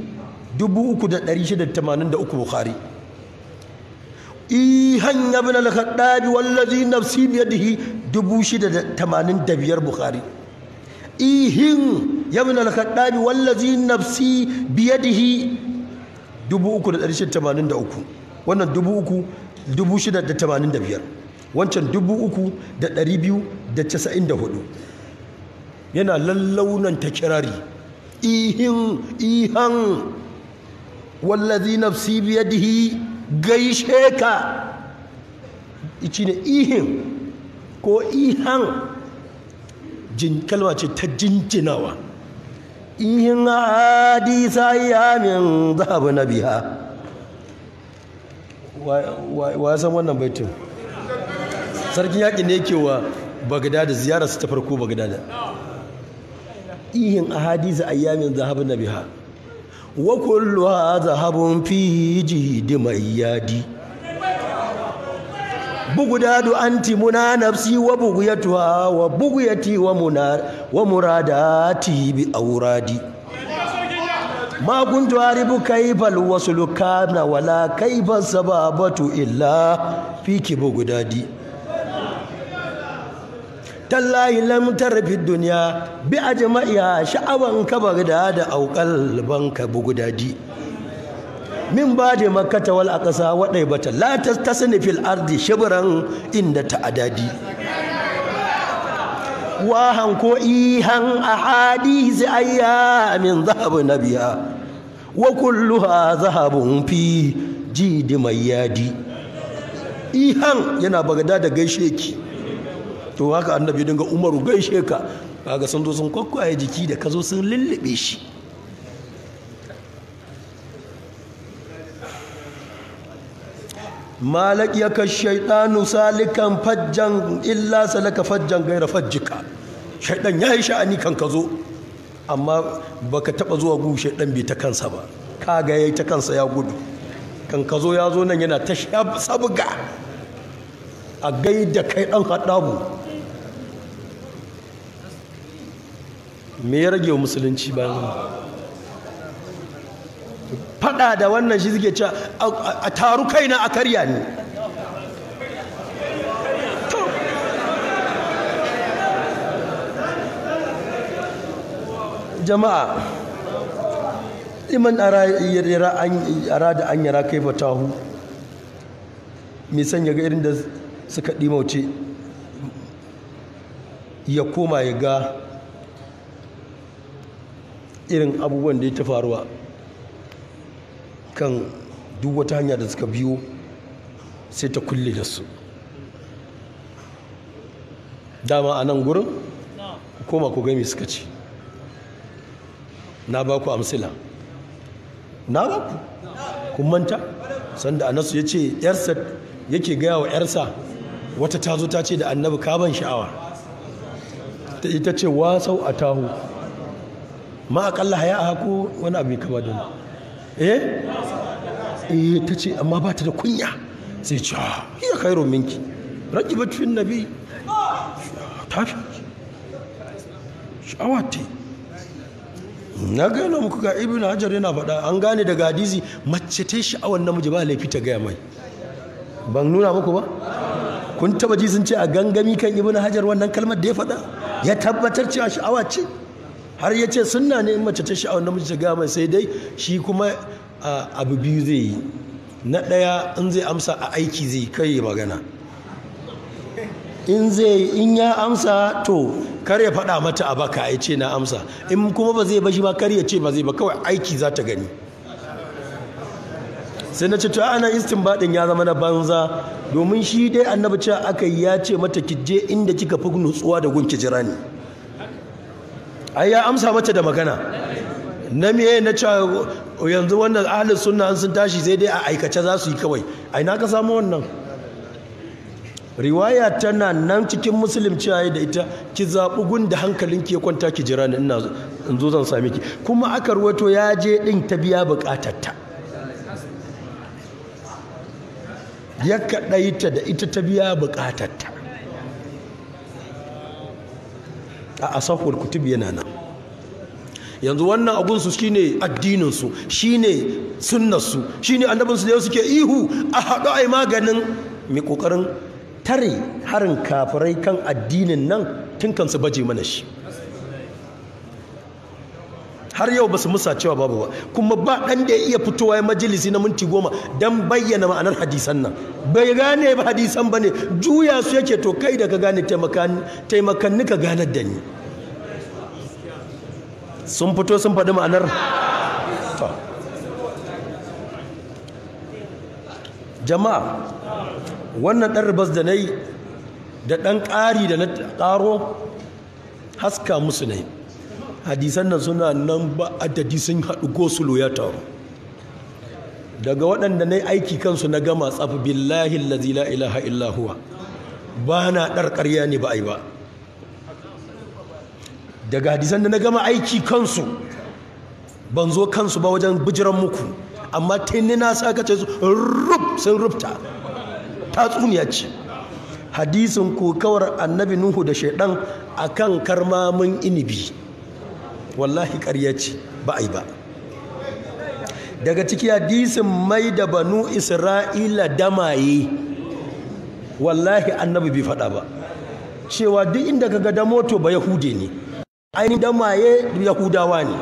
3683 Bukhari. Ihan ibn al-Khattabi wallazi nafsi biyadihi 6085 Bukhari. Ihin ibn al-Khattabi wallazi nafsi biyadihi 3683. Wannan 3685, wancan 3294. Yana lallaunan ta kirari, ihin ihan wallazi nafsi biyadihi, gaishe ka. Ici ne ihin ko ihan, kalma ce ta jinjinawa. Ihin hadisa ya min zahabu nabiha. Wa ya san wannan baitin? Sarkin yaƙi ne yake wa Bagdad ziyarar su ta farko Bagdad. Ihin ahadisa ayyamin zahabu nabiha wa kulluha zahabun fi jidi mayyadi. Bugudadu anti muna nafsi wa buguyatuha wa buguyati wa muna wa muradati bi auradi. Ma kuntu aribu kayfal waslu kana wala kayfa sababatu illa fiki bugudadi. Tallahi lam tarfi dunya bi ajma'iha sha'awan ka bagdad aw qalban ka bugudadi. Min ba'di makkata wal aqsa wa daibata la tastasni fil ardi shibran inda ta'adadi. Wahan ko ihan ahadith ayyamin dhahab nabiya wa kulluha zahabun fi jidi mayyadi. Ihan yana bagdad da gaishe ki. To haka annabi dinga Umaru gaishe ka. Kaga sun zo sun kwakkwaye jiki da kazo sun lullube shi. Malak yaka shaytanu salikan fajjan illa salaka fajjan gaira fajjika. Shaydan yayi sha'ani kan kazo, amma baka taba zuwa gu shaydan bai ta kansa ba. Kaga yayi ta kansa ya gudu. Kan kazo ya zo nan yana ta sabga a gaida kai dan Haddabu. Me ya rage wa musulunci bayan fada da wannan? Shi suke cewa a taru kaina a karya ni. Jama'a, Liman arada an yara kaifa tahu, mai son ya ga irin da suka ɗimauce ya koma ya ga irin abubuwan da ya ta faruwa kan duk wata hanya da suka biyo sai ta kulle da su. Dama a nan gurin koma ku gami suka ce. Na ba ku amsila, na ba ku kun manta sanda Anasu ya ce yarsa yake gaya wa yarsa wata ta zo ta ce da annabi ka ban sha'awa, ita ce wasau a tahu ma akalla haya a hako wani abu kama da eh eh ta ce amma ba ta da kunya. Sai ce hiya khairu minki rakibat fi nabi, ta fi sha'awa ta. Na gano muku ga Ibn Hajar yana faɗa, an gane daga hadisi mace ta sha'awar namiji ba laifi ta gaya mai. Ban nuna muku ba? Kun taba ji sun ce a gangami kan Ibn Hajar wannan kalmar da ya faɗa ya tabbatar cewa sha'awa ce, har ya ce sunna ne in mace ta sha'awar namiji ta gaya mai. Sai dai shi kuma abu biyu zai yi. Na ɗaya, in zai amsa a aiki zai kai magana. In zai in ya amsa to kar ya faɗa mata a baka ya ce na amsa. In kuma ba zai bashi ba kar ya ce ba zai ba, kawai aiki za ta gani. Sai na ce to ana istinbadin ya zama na banza, domin shi dai annabi cewa aka yi ya ce mata ki je inda kika fi nutsuwa da gunki jira ne. Ai ya amsa mata da magana. Na meye na cewa yanzu wannan ahlus sunna sun tashi sai dai a aikace za su yi kawai. Ai na ka samu wannan riwaya tana nan cikin Muslim cewa da ita ki zaɓi gun da hankalinki ya kwanta ki jira ni ina in zo zan same ki. Kuma aka ruwato ya je ɗin ta biya buƙatarta, ya kaɗaita da ita ta biya buƙatarta. A asahul kutub yana nan. Yanzu wannan abunsu shine addininsu, shine sunnarsu, shine annabinsu da yau suke ihu a haɗu ai maganin mai ƙoƙarin tare harin kafirai kan addinin nan tun kansu baje mana shi. Har yau ba su musa cewa babu ba, kuma ba ɗan da ya iya fitowa ya majalisi na minti 10 don bayyana ma'anar hadisan nan. Bai gane ba hadisan ba ne, juya su yake. To kai da ka gane taimakanni ka ganar da ni. Sun fito sun faɗi ma'anar. Jama'a, wannan ɗan ribas da na yi da ɗan ƙari da na ƙaro haska musu ne. Hadisan nan suna nan ba adadi, sun haɗu gosulo ya taru. Daga waɗanda na yi aiki kansu na gama tsafi, billahi allazi la ilaha illa huwa, ba na ɗar ƙarya ne ba a yi ba. Daga hadisan da na gama aiki kansu ban zo kansu ba wajen bijiran muku, amma tuni na sa kace su rub sun rubta. Tatsuniya ce. Hadisin kokawar annabi Nuhu da shaidan akan karmamin inibi, wallahi ƙarya ce ba a yi ba. Daga ciki hadisin mai da banu Isra'ila damaye, wallahi annabi bai faɗa ba cewa duk inda kaga damoto ba yahude ne, ainihin damaye yahudawa ne,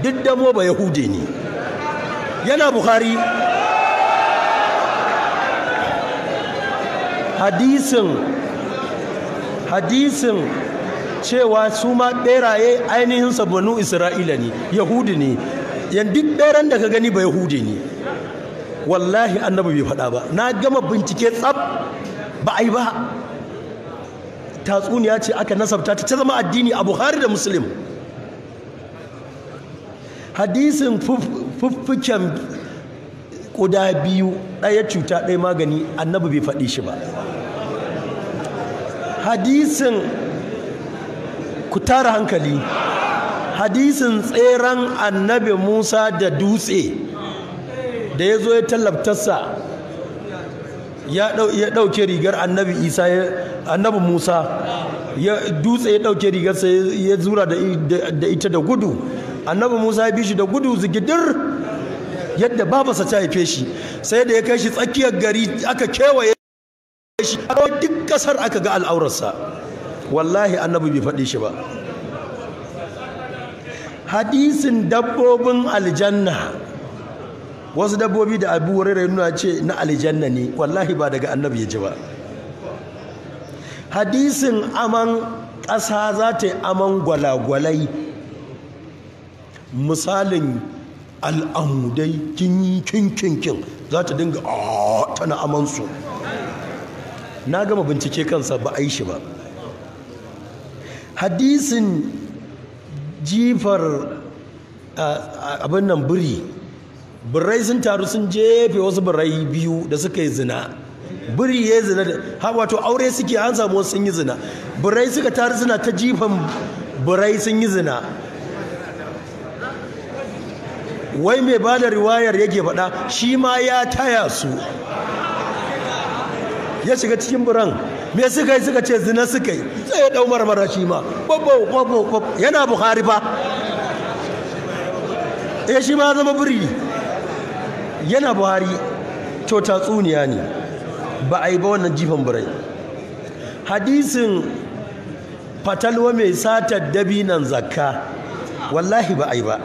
duk damo ba yahude ne. Yana Bukhari. Hadisin cewa su ma ɓeraye ainihin banu Isra'ila ne, yahudi ne. Yan duk ɓeran da ka gani ba yahudi ne, wallahi annabi bai faɗa ba. Na gama bincike tsab ba a yi ba. Tatsuniya ce aka nasabta ta zama addini a Bukhari da Muslim. Hadisin fuffuken ƙuda biyu, ɗaya cuta ɗaya magani, annabi bai faɗi shi ba. Hadisin ku tara hankali, hadisin tseren annabi Musa da dutse da ya zo ya tallabtarsa ya ɗauke rigar annabi Isa, annabi Musa ya dutse ya ɗauke rigarsa ya zura da ita da gudu. Annabi Musa ya bi shi da gudu zigidir yadda babarsa ta haife shi, sai da ya kai shi tsakiyar gari aka kewaye shi, duk kasar aka ga al'aurarsa. Wallahi annabi bai faɗi shi ba. Hadisin dabbobin aljanna, wasu dabbobi da Abu Hurairah nuna ce na aljanna ne, wallahi ba daga annabi ya ji ba. Hadisin aman ƙasa za ta yi aman gwalagwalai, misalin al'amudai kin kin kin kin za ta dinga tana amansu. Na gama bincike kansa ba a yi shi ba. Hadisin jifar abin nan biri, birrai sun taru sun jefe wasu birrai biyu da suka yi zina. Biri ya yi zina da wato aure suke, an samu wasu sun yi zina. Birrai suka taru suna ta jifan birrai sun yi zina. Wai mai ba da riwayar yake faɗa, shi ma ya taya su, ya shiga cikin biran. Me suka yi? Suka ce zina suka yi. Sai ya ɗau marmara shi ma, babbo babbo, yana Bukhari fa. Eh, shi ma zama biri, yana Buhari. To tatsuniya ne, ba a yi ba wannan jifan birai. Hadisin fatalwa mai satar dabinan zakka, wallahi ba a yi ba.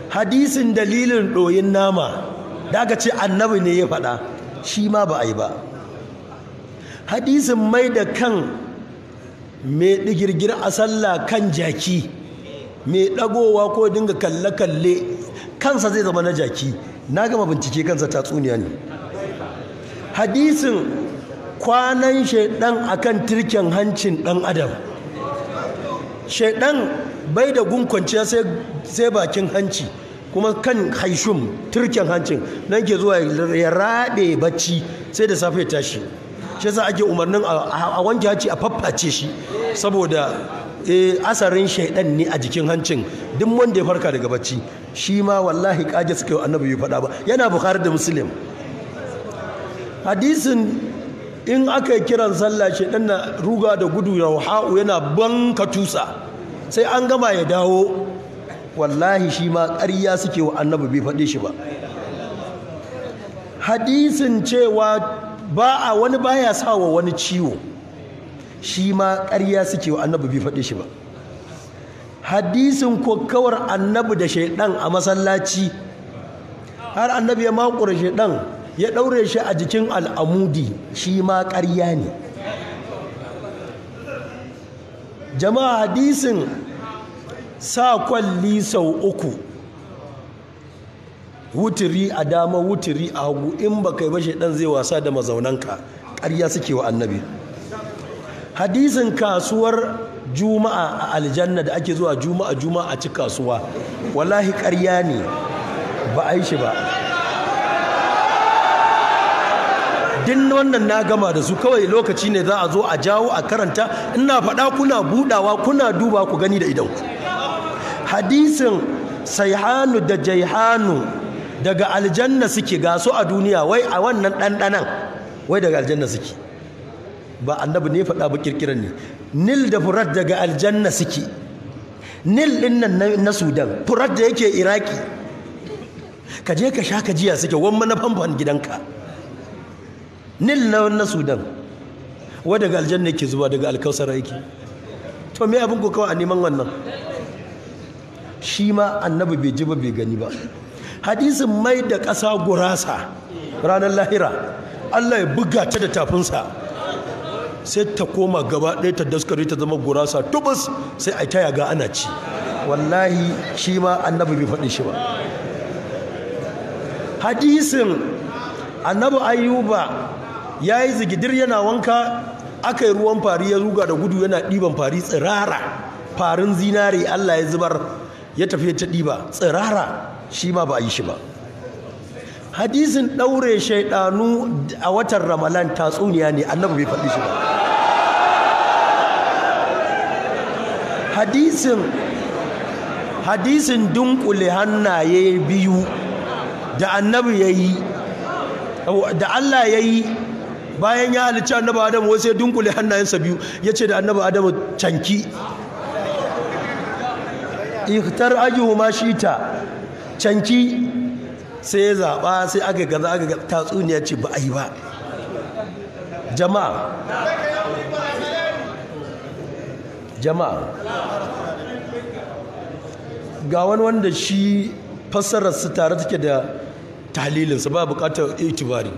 Hadisin dalilin ɗoyin nama da aka ce annabi ne ya faɗa, shi ma ba a yi ba. Hadisin mai da kan mai ɗigirgir a sallah kan jaki, mai ɗagowa ko dinga kalle-kalle kansa zai zama na jaki, na gama bincike kansa tatsuniya ne. Hadisin kwanan shaidan akan tirken hancin ɗan adam, shaidan bai da gun kwanciya sai bakin hanci, kuma kan haishum turken hancin nan ke zuwa ya raɗe bacci sai da safe ya tashi. Shi yasa ake umarnin a wanke hanci a fafface shi, saboda asarin shaidan ne a jikin hancin duk wanda ya farka daga bacci. Shi ma wallahi kage suka yi annabi bai faɗa ba, yana Bukhari da Muslim. Hadisin in aka yi kiran sallah shaidan na ruga da gudu rauha'u yana banka tusa sai an gama ya dawo, wallahi shi ma ƙarya suke wa annabi bai faɗe shi ba. Hadisin cewa ba a wani baya sa wa wani ciwo, shi ma ƙarya suke wa annabi bai faɗe shi ba. Hadisin kokawar annabi da shaidan a masallaci, har annabi ya makura shaidan ya ɗaure shi a jikin al'amudi, shi ma ƙarya ne. Jama'a, hadisin sa kwalli sau uku, wuturi a dama wuturi a hagu, in ba kai ba shaidan zai wasa da mazaunanka, ƙarya suke wa annabi. Hadisin kasuwar juma'a a aljanna da ake zuwa juma'a juma'a a ci kasuwa, wallahi ƙarya ne, ba a yi shi ba. Din wannan na gama da su, kawai lokaci ne za a zo a jawo a karanta. Ina faɗa kuna budawa kuna duba ku gani da idanku. Hadisin saihanu da jaihanu daga aljanna suke, ga su a duniya, wai a wannan ɗanɗanan wai daga aljanna suke, ba annabi ne faɗa ba, kirkiran ne. Nil da Furat daga aljanna suke, Nil ɗin nan na Sudan, Furat da yake Iraki, ka je ka sha ka jiya suke, wamma na famfon gidanka. Nil na Sudan wai daga aljanna yake zuwa, daga alkausar yake. To me abin ku kawai a neman wannan? Shi ma annabi bai ji ba bai gani ba. Hadisin mai da ƙasa gurasa ranar lahira, Allah ya buga ta da tafinsa sai ta koma gaba ɗaya ta daskare ta zama gurasa tubus, sai a ta yaga ana ci. Wallahi shi ma annabi bai faɗi shi ba. Hadisin annabi Ayyuba ya yi zigidir yana wanka, aka yi ruwan fari ya ruga da gudu yana ɗiban fari tsirara, farin zinare Allah ya zubar, ya tafi ta ɗiba tsirara, shi ma ba a yi shi ba. Hadisin ɗaure shaidanu a watan Ramalan tatsuniya ne, annabi bai faɗi shi ba. Hadisin dunkule hannaye biyu da annabi ya yi, da Allah ya yi bayan ya halicci annabi Adamu, wasu ya dunkule hannayensa biyu ya ce da annabi Adamu canki, ikhtar ayyuhuma shita, canki, sai ya zaɓa, sai aka gaza aka ga tatsuniya ce ba a yi ba. Jama'a, jama'a, Ga wani wanda shi fassararsa tare take da tahlilinsa, ba bukatar itibari.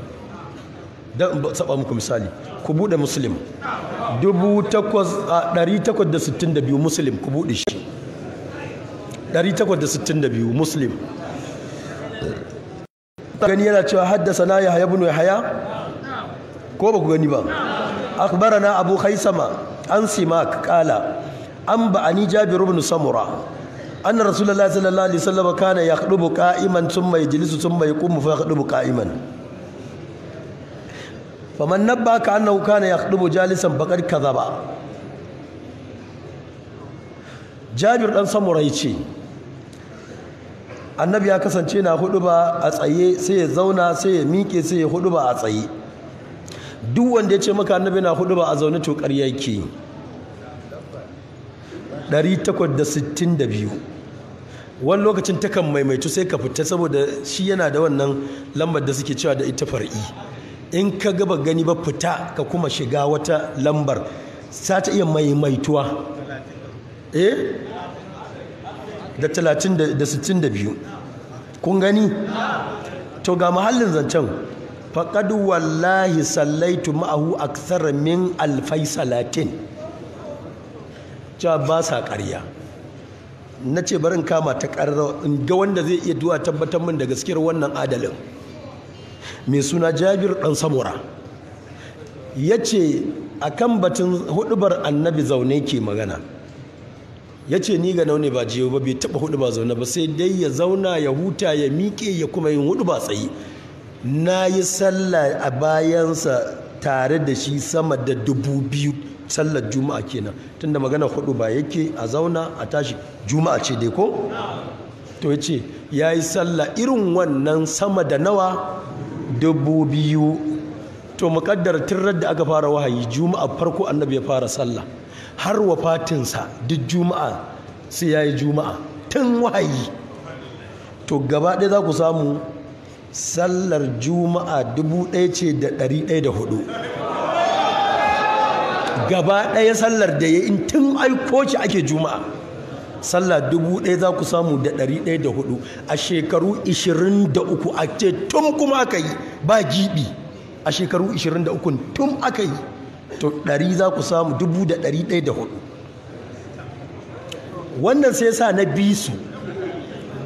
Dan saba muku misali, ku bude Muslim 862, Muslim ku bude shi 862 Muslim. Gani yana cewa haddasa Yahya ibn Yahya, ko ba ku gani ba? Akhbarana Abu Khaisama an Simak qala an ba'ani Jabir ibn Samura anna Rasulullahi sallallahu alaihi wasallam kana yakhdubu qa'iman thumma yajlisu thumma yaqumu fa yakhdubu qa'iman, faman nabbaka annahu kana yakhdubu jalisan faqad kadhaba. Jabir dan Samura yace annabi ya kasance na huduba a tsaye, sai ya zauna, sai ya miƙe, sai ya huduba a tsaye. Duk wanda ya ce maka annabi na huduba a zaune to ƙarya yake. 862 wani lokacin takan maimaitu sai ka fita, saboda shi yana da wannan lambar da suke cewa da ita far'i. In ka gaba gani ba fita ka kuma shiga wata lambar, za ta iya maimaituwa. Da 62 kun gani? To ga mahallin zancen, faqad wallahi sallaitu ma'ahu akthar min alfai salatin. Cewa ba sa ƙarya. Na ce barin kama ta ƙarra in ga wanda zai iya duwa tabbatar min da gaskiyar wannan adalin mai suna Jabir ɗan Samura. Ya ce a kan batun hudubar annabi zaune ke magana. Ya ce ni ga naune ba jiyo ba, bai taɓa hudu ba zaune ba, sai dai ya zauna ya huta ya miƙe ya kuma yin hudu ba tsaye. Na yi sallah a bayansa tare da shi sama da 2000 sallar juma'a kenan, tunda magana hudu ba yake a zauna a tashi, juma'a ce dai ko? To ya ce ya yi sallah irin wannan sama da nawa? 2000. To muƙaddara tun da aka fara wahayi juma'a farko annabi ya fara sallah, har wafatinsa duk juma'a sai ya yi juma'a tun wahayi. To gaba ɗaya za ku samu sallar juma'a 1104 gaba ɗaya sallar da ya in tun aiko shi ake juma'a, sallah 1000 za ku samu da 104 a shekaru 23 a ce tun kuma aka yi ba gibi, a shekaru 23 tun aka yi, to 100 za ku samu 1104. Wannan sai sa na bi su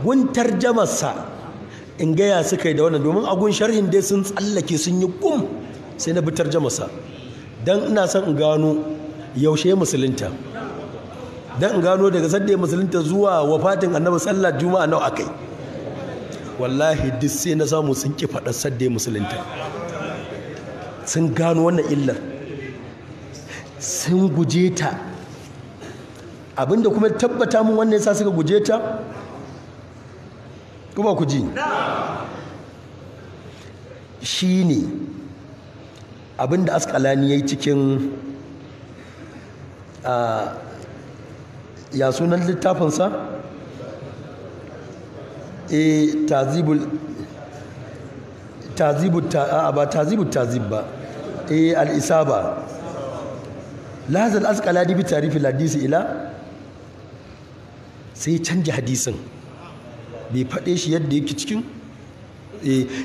gun tarjamarsa in gaya suka yi da wannan, domin agun sharhin dai sun tsallake sun yi gum, sai na bi tarjamarsa don ina son in gano yaushe musulunta, don in gano daga sadda musulunta zuwa wafatin annabi sallar juma'a nawa akai. Wallahi duk sai na samu sun ki faɗa sadda musulunta, sun gano wannan illar, sun guje ta. Abinda kuma tabbata mun wannan yasa suka guje ta, kuma ku ji shine abinda Asqalani yayi cikin ya sunan littafinsa, tazibul tazibu ba tazibu tazib ba, al-isaba lazal Asqalani bi tarif al-hadisi ila, sai canja hadisin bai faɗe shi yadda yake cikin.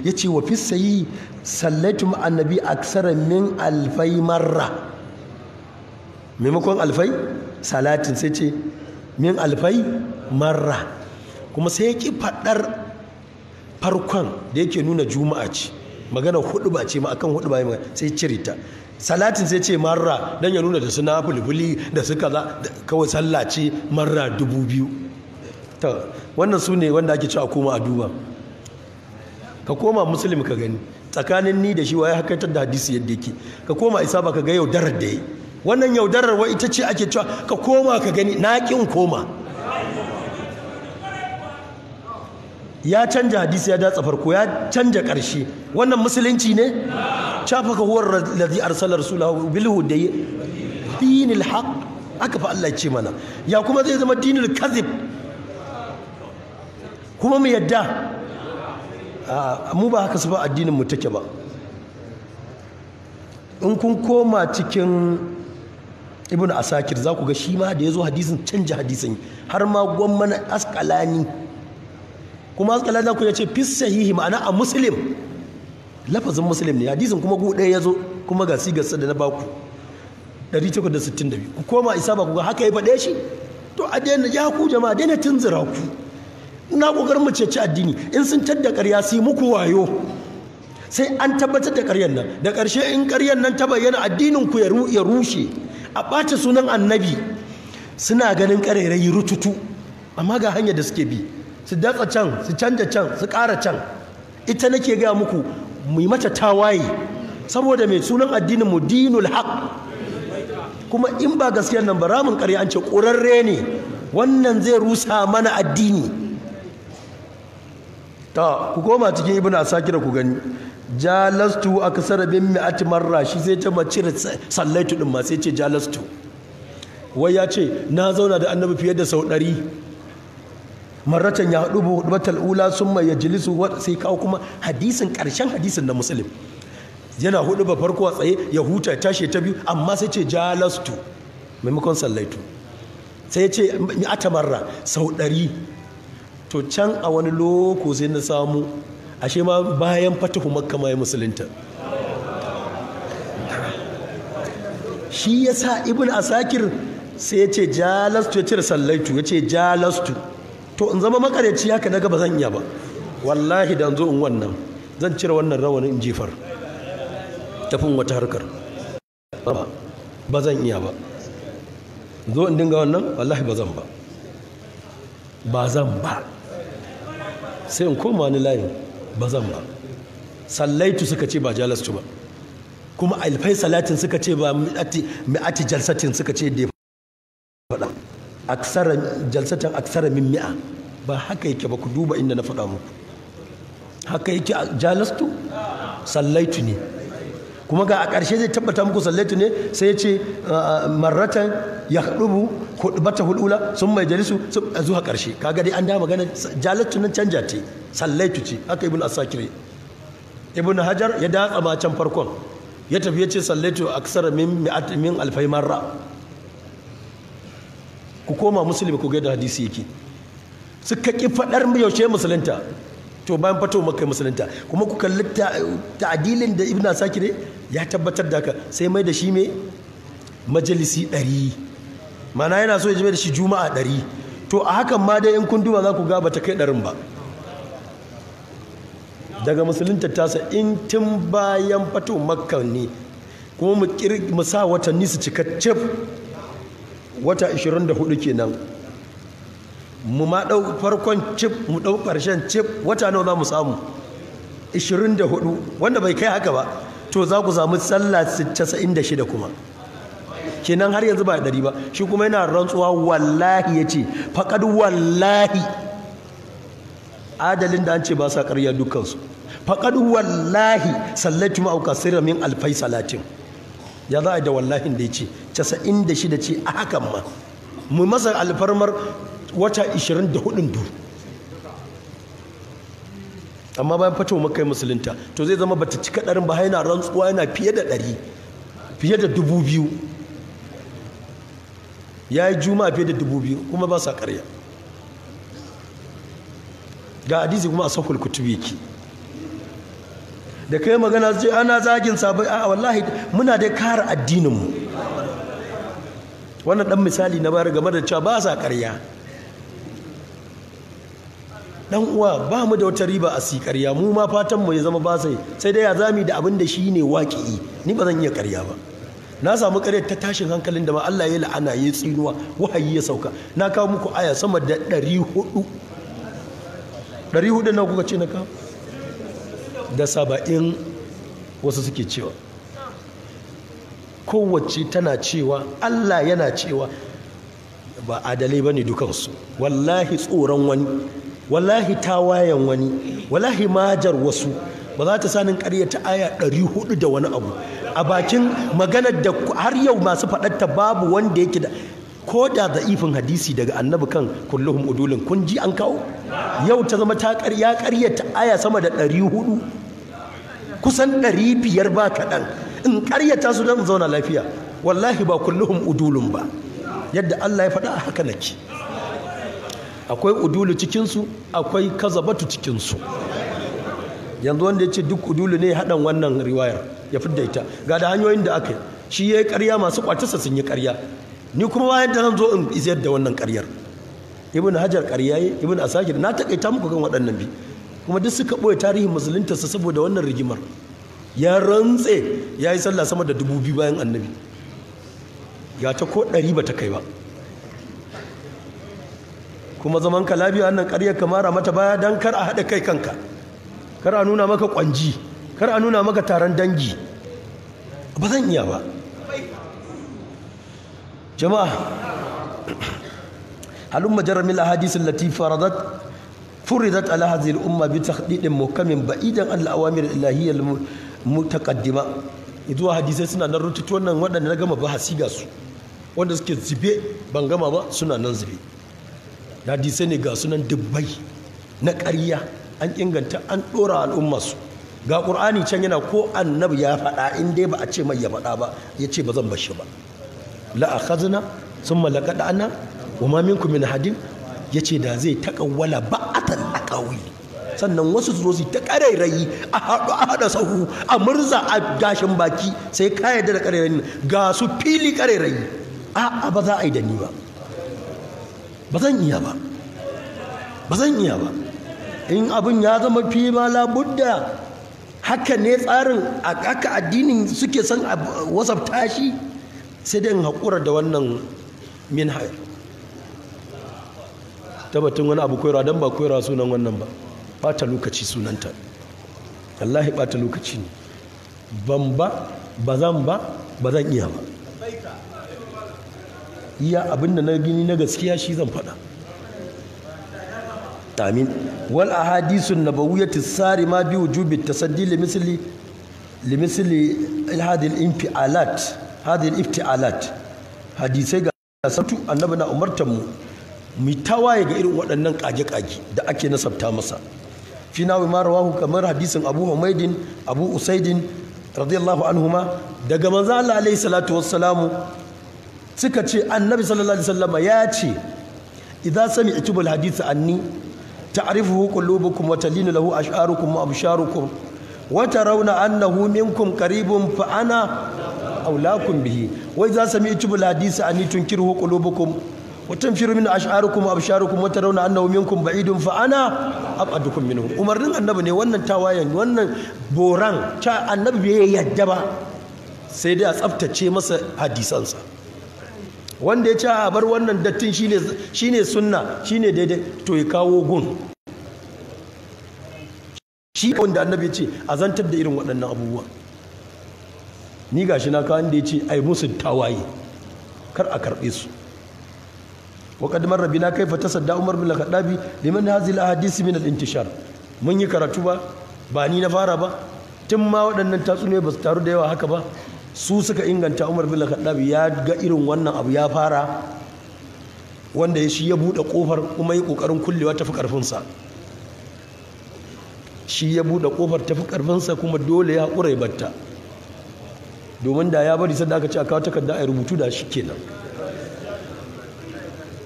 Ya ce wa fi sayi sallaitu annabi aksara min alfai marra, maimakon alfai salatin sai ce min alfai marra, kuma sai ya ki faɗar farkon da yake nuna juma'a ce, magana hudu ba ce ma akan hudu ba sai cire ta. Salatin sai ce marra don ya nuna da suna fulfuli da su kaza, kawai sallah ce marra 2000. To wannan su ne wanda ake cewa koma a duba, ka koma Muslim ka gani tsakanin ni da shi waye hakaitar da hadisi yadda yake, ka koma isa ba ka ga yaudarar da yi. Wannan yaudarar wai ita ce ake cewa ka koma ka gani, na kin koma. Ya canja hadisi, ya datsa farko, ya canja ƙarshe. Wannan musulunci ne? Shafaka huwar ladhi arsala rasulahu bil huda dinil haqq, aka fa Allah ya ce mana. Ya kuma zai zama dinil kadhib kuma mu yadda? Mu ba haka su ba addinin mu take ba. In kun koma cikin Ibn Asakir za ku ga shi ma da ya zo hadisin canja hadisin har ma gwamman Asqalani, kuma Asqalani za ku ya ce fi sahihi, ma'ana a Muslim, lafazin Muslim ne hadisin, kuma gu ɗaya ya zo, kuma ga sigarsa da na baku 862. Ku koma isa ba ku ga haka ya faɗe shi. To a daina ya ku jama'a, daina tunzura ku. Ina kokarin mu ceci addini, in sun tadda ƙarya su yi muku wayo, sai an tabbatar da ƙaryar nan, da ƙarshe in ƙaryar nan ta bayyana addinin ku ya rushe, a ɓata sunan annabi. Suna ganin ƙarairayi rututu, amma ga hanyar da suke bi, su datsa can, su canja can, su ƙara can. Ita nake gaya muku, mu yi mata tawaye, saboda mai sunan addinin mu dinul haq. Kuma in ba gaskiyar nan ba, ramin ƙarya an ce ƙurarre ne, wannan zai rusa mana addini. Ta ku koma cikin Ibn Asakir ku gani, jalastu aksara min mi'ati marra, shi sai ta macire sallaitu din ma sai ce jalastu. Wai ya ce na zauna da annabi fiye da sau 100 marratan, ya hudu hudubatal ula summa yajlisu, sai kawo kuma hadisin karshen hadisin na Muslim, yana hudu ba farko a tsaye ya huta ya tashi ta biyu, amma sai ce jalastu maimakon sallaitu, sai ya ce mi'ata marra sau 100. To can a wani loko sai na samu ashe ma bayan fatahu Makka ma ya musulunta. Shi yasa Ibn Asakir sai ya ce jalastu, ya cire sallaitu ya ce jalastu. To in zama makaryaci haka naga ba zan iya ba, wallahi da zo in wannan zan cire wannan rawanin in jefar, tafin wata harkar ba zan iya ba, zo in dinga wannan wallahi ba zan ba, ba zan ba, sai in koma wani layin, ba zan ba. Sallaitu suka ce ba jalastu ba, kuma alfai salatin suka ce ba mi'ati jalsatin suka ce da ya faɗa aksara jalsatan aksara min mi'a, ba haka yake ba. Ku duba inda na faɗa muku, haka yake jalastu sallaitu ne. Kuma ga a ƙarshe zai tabbata muku sallaitu ne, sai ya ce marratan ya hudubu hudubata hulula sun mai jalisu zuwa ƙarshe. Kaga dai an da magana jalastu nan canja ce, sallaitu ce. Haka Ibn Asakir, Ibn Hajar ya datsa ma can farkon, ya tafi ya ce sallaitu aksara min mi'at min alfai marra. Ku koma Musulmi ku ga da hadisi yake. Suka ki faɗar yaushe musulunta, to bayan fato Makka musulunta. Kuma ku kalli ta'adilin da Ibn Asakir ya tabbatar da haka, sai mai da shi mai majalisi 100, mana yana so ya ji mai da shi juma'a 100. To a hakan ma dai in kun duba za ku ga bata kai 100 ba daga musulunta tasa, in tun bayan fato Makka ne. Kuma mu sa watanni su cika cif, wata 24 kenan, mu ma ɗau farkon cif, mu ɗau ƙarshen cif, wata nawa za mu samu? 24, wanda bai kai haka ba. To za ku samu sallah 96 kuma kenan, har yanzu ba 100 ba. Shi kuma yana rantsuwa wallahi, ya ce faƙad wallahi, adalin da an ce ba sa ƙarya dukkansu, faƙad wallahi sallatu ma'au kasira min alfai salatin. Ya za a da wallahin da ya ce 96 ce a hakan ma mu masa alfarmar wata 24 du. Amma bayan fito Makka musulunta, to zai zama bata cika 100 ba, yana rantsuwa yana fiye da 100, fiye da 2000. Ya yi juma'a fiye da 2000, kuma ba sa ƙarya. Ga hadisi kuma a sahul kutubi yake. Da kai magana ce ana zagin sabai, a wallahi muna dai kare addininmu. Wannan dan misali na bayar game da cewa ba sa ƙarya. Dan uwa, ba mu da wata riba a si ƙarya, mu ma fatan mu ya zama ba sai sai dai ya zami da abin da shi ne waƙi'i. Ni ba zan iya ƙarya ba. Na samu ƙaryar ta tashin hankalin da ma Allah ya la'ana ya tsinuwa, wahayi ya sauka. Na kawo muku aya sama da 400. 400 nawa kuka ce na kawo? Da 70 wasu suke cewa. Kowace tana cewa Allah yana cewa, ba adalai bane dukansu. Wallahi tsoron wani, wallahi tawayen wani, wallahi majar wasu ba za ta sanin ƙaryata aya 400 da wani abu a bakin maganar da har yau masu faɗarta babu wanda yake da ko da da'ifin hadisi daga annabi kan kulluhum udulun. Kun ji an kawo yau ta zama ta ƙarya, ƙaryata aya sama da 400, kusan 500 ba kaɗan. In ƙaryata su don zauna lafiya, Wallahi ba kulluhum udulun ba, yadda Allah ya faɗa haka nake. Akwai udulu cikinsu, akwai kazabatu cikinsu. Yanzu wanda ya ce duk udulu ne haɗan wannan riwayar ya fidda ita, ga da hanyoyin da aka yi. Shi ya yi ƙarya, masu ƙwatarsa sun yi ƙarya, ni kuma bayan da zan zo in isar da wannan ƙaryar. Ibn Hajar ƙarya yi, Ibn Asakir, na taƙaita muku kan waɗannan bi, kuma duk suka ɓoye tarihin musuluntarsa saboda wannan rigimar. Ya rantse ya yi sallah sama da 2000 bayan annabi, ya ta ko 100 ba ta kai ba. Kuma zaman ka lafiya, wannan ƙaryar ka mara mata baya don kar a haɗa kai kanka, kar a nuna maka ƙwanji, kar a nuna maka taron dangi. Ba zan iya ba jama'a. Halumma jarra min ahadith allati furidat ala hadhihi al-umma bi takhdidin muhkamin ba'idan an al-awamir al-ilahiyya al-mutaqaddima. Izuwa hadisai suna nan rututu, wannan waɗanda na gama bahasi ga su, wanda suke zube ban gama ba suna nan zube. Hadisai ne ga sunan dubbai na ƙarya, an inganta, an ɗora al'umma su. Ga ƙur'ani can yana ko annabi ya faɗa, in dai ba a ce mai ya faɗa ba, ya ce ba zan bashi ba. La akhazna thumma laqadana wa ma minkum min hadin, ya ce da zai taƙawwala ba'atan aqawi. Sannan wasu su zo su ta ƙarairayi, a haɗu a haɗa sahu, a murza a gashin baki, sai ka yarda da ƙarairayin ga su fili ƙarairayi. A'a, ba za a yi da ni ba, ba zan iya ba, ba zan iya ba. In abin ya zama fi ma labudda haka ne tsarin, haka addinin suke son a wasafta shi, sai dai in haƙura da wannan minhaj. Tabbatin wani abu koyarwa, don ba koyarwa sunan wannan ba, ɓata lokaci sunanta. Wallahi ɓata lokaci ne. Ban ba, ba zan ba, ba zan iya ba. Iya abin da na gini na gaskiya shi zan faɗa. Amin. Wal ahadisun nabawiyyati sarima bi wujubi tasaddi limisli limisli hadhihi al-infialat, hadhihi al-iftialat. Hadisai ga sabtu annabi na umartan mu mu tawaye ga irin waɗannan kage-kage da ake nasabta masa. Fi nawi ma rawahu, kamar hadisin Abu Humaidin, Abu Usaidin radiyallahu anhuma, daga manzo Allah alaihi salatu wassalamu suka ce annabi sallallahu alaihi wasallam ya ce idza sami'tumul hadith anni ta'rifuhu qulubukum wa talinu lahu ash'arukum wa absharukum wa tarawna annahu minkum qaribun fa ana aulakum bihi wa idza sami'tumul hadith anni tunkiruhu qulubukum wa tanfiru min ash'arikum wa absharukum wa tarawna annahu minkum ba'idun fa ana abadukum minhu. Umarnin annabi ne wannan tawayen, wannan boran ta annabi bai yadda ba, sai dai a tsaftace masa hadisansa. Wanda ya ce a bar wannan dattin shine sunna, shine daidai, to ya kawo gun shi wanda annabi ya ce a zantar da irin waɗannan abubuwa. Ni gashi na kawo inda ya ce ai musu tawaye, kar a karɓe su. وقد مر بنا كيف تصدى عمر بن الخطاب لمن هذه الاحاديث من الانتشار. Mun yi karatu ba ni na fara ba, tun ma waɗannan tatsuniyoyi ba su taru da yawa haka ba, su suka inganta. Umar bin Khattab ya ga irin wannan abu ya fara, wanda ya shi ya buɗe ƙofar kuma yi ƙoƙarin kullewa tafi ƙarfinsa. Shi ya buɗe ƙofar tafi ƙarfinsa kuma dole ya haƙura ya batta, domin da ya bari sanda aka ce a kawo takarda a rubutu da shi kenan.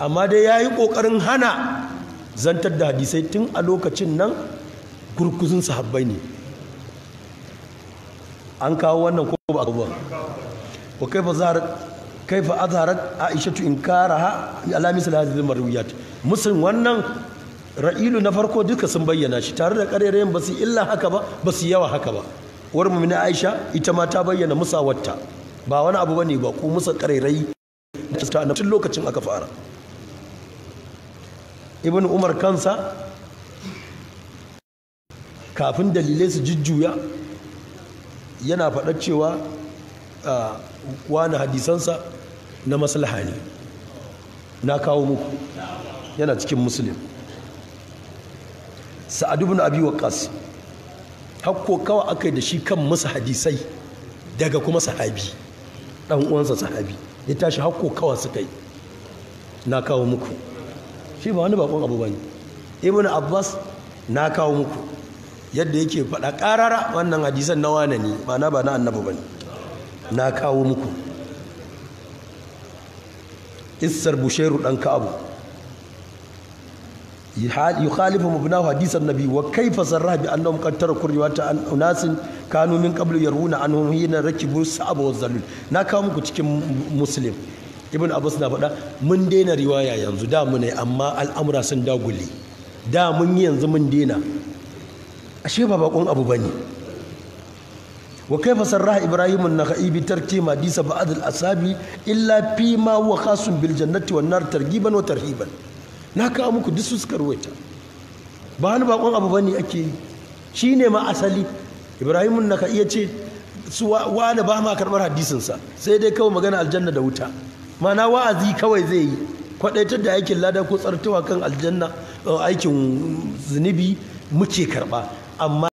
Amma dai ya yi ƙoƙarin hana zantar da hadisai tun a lokacin nan gurguzun sahabbai ne. An kawo wannan ko ba ba? Wa kaifa zaharat, kaifa azharat Aishatu inkaraha ala misal hadhihi marwiyat. Musun wannan ra'ilu na farko duka sun bayyana shi tare da ƙarerayen, ba su illa haka ba, ba su yawa haka ba. Uwar mu'mina Aisha ita ma ta bayyana musawarta, ba wani abu bane ba ko musa ƙarerayi da ta tun lokacin aka fara. Ibn Umar kansa kafin dalilai su jujjuya yana faɗar cewa wani hadisansa na maslaha ne. Na kawo muku, yana cikin Muslim. Sa'ad ibn Abi Waqqas hakko kawa akai da shi kan musu hadisai daga kuma sahabi dan uwansa sahabi ya tashi hakko kawa suka yi. Na kawo muku shi, ba wani bakon abu bane. Ibn Abbas na kawo muku yadda yake faɗa ƙarara wannan hadisan na wane ne, ba na annabi bane. Na kawo muku. Issar Bushairu dan Ka'abu yukhalifu mubnahu hadith an-nabi wa kayfa sarraha bi annahum qad taraku riwayata an unasin kanu min qablu yaruna anhum hina rakibu sa'ab wa zalul. Na kawo muku cikin Muslim, Ibn Abbas na faɗa mun daina riwaya yanzu, da mu ne amma al'amura sun dagule, da mun yi yanzu mun daina. Ashe ba bakon abu bane. Wa kayfa sarraha Ibrahim an-Nakhai bi tarki hadisa ba'd al-asabi illa fi ma huwa khasun bil jannati wan nar targiban wa tarhiban. Na kawo muku duk su suka ruwaita, ba wani bakon abu bane ake yi, shine ma asali. Ibrahim an-Nakhai ya ce su wani ba ma karbar hadisin sa, sai dai kawai magana aljanna da wuta, mana wa'azi kawai zai yi, kwadaitar da aikin lada ko tsartawa kan aljanna, aikin zunubi muke karba. Amma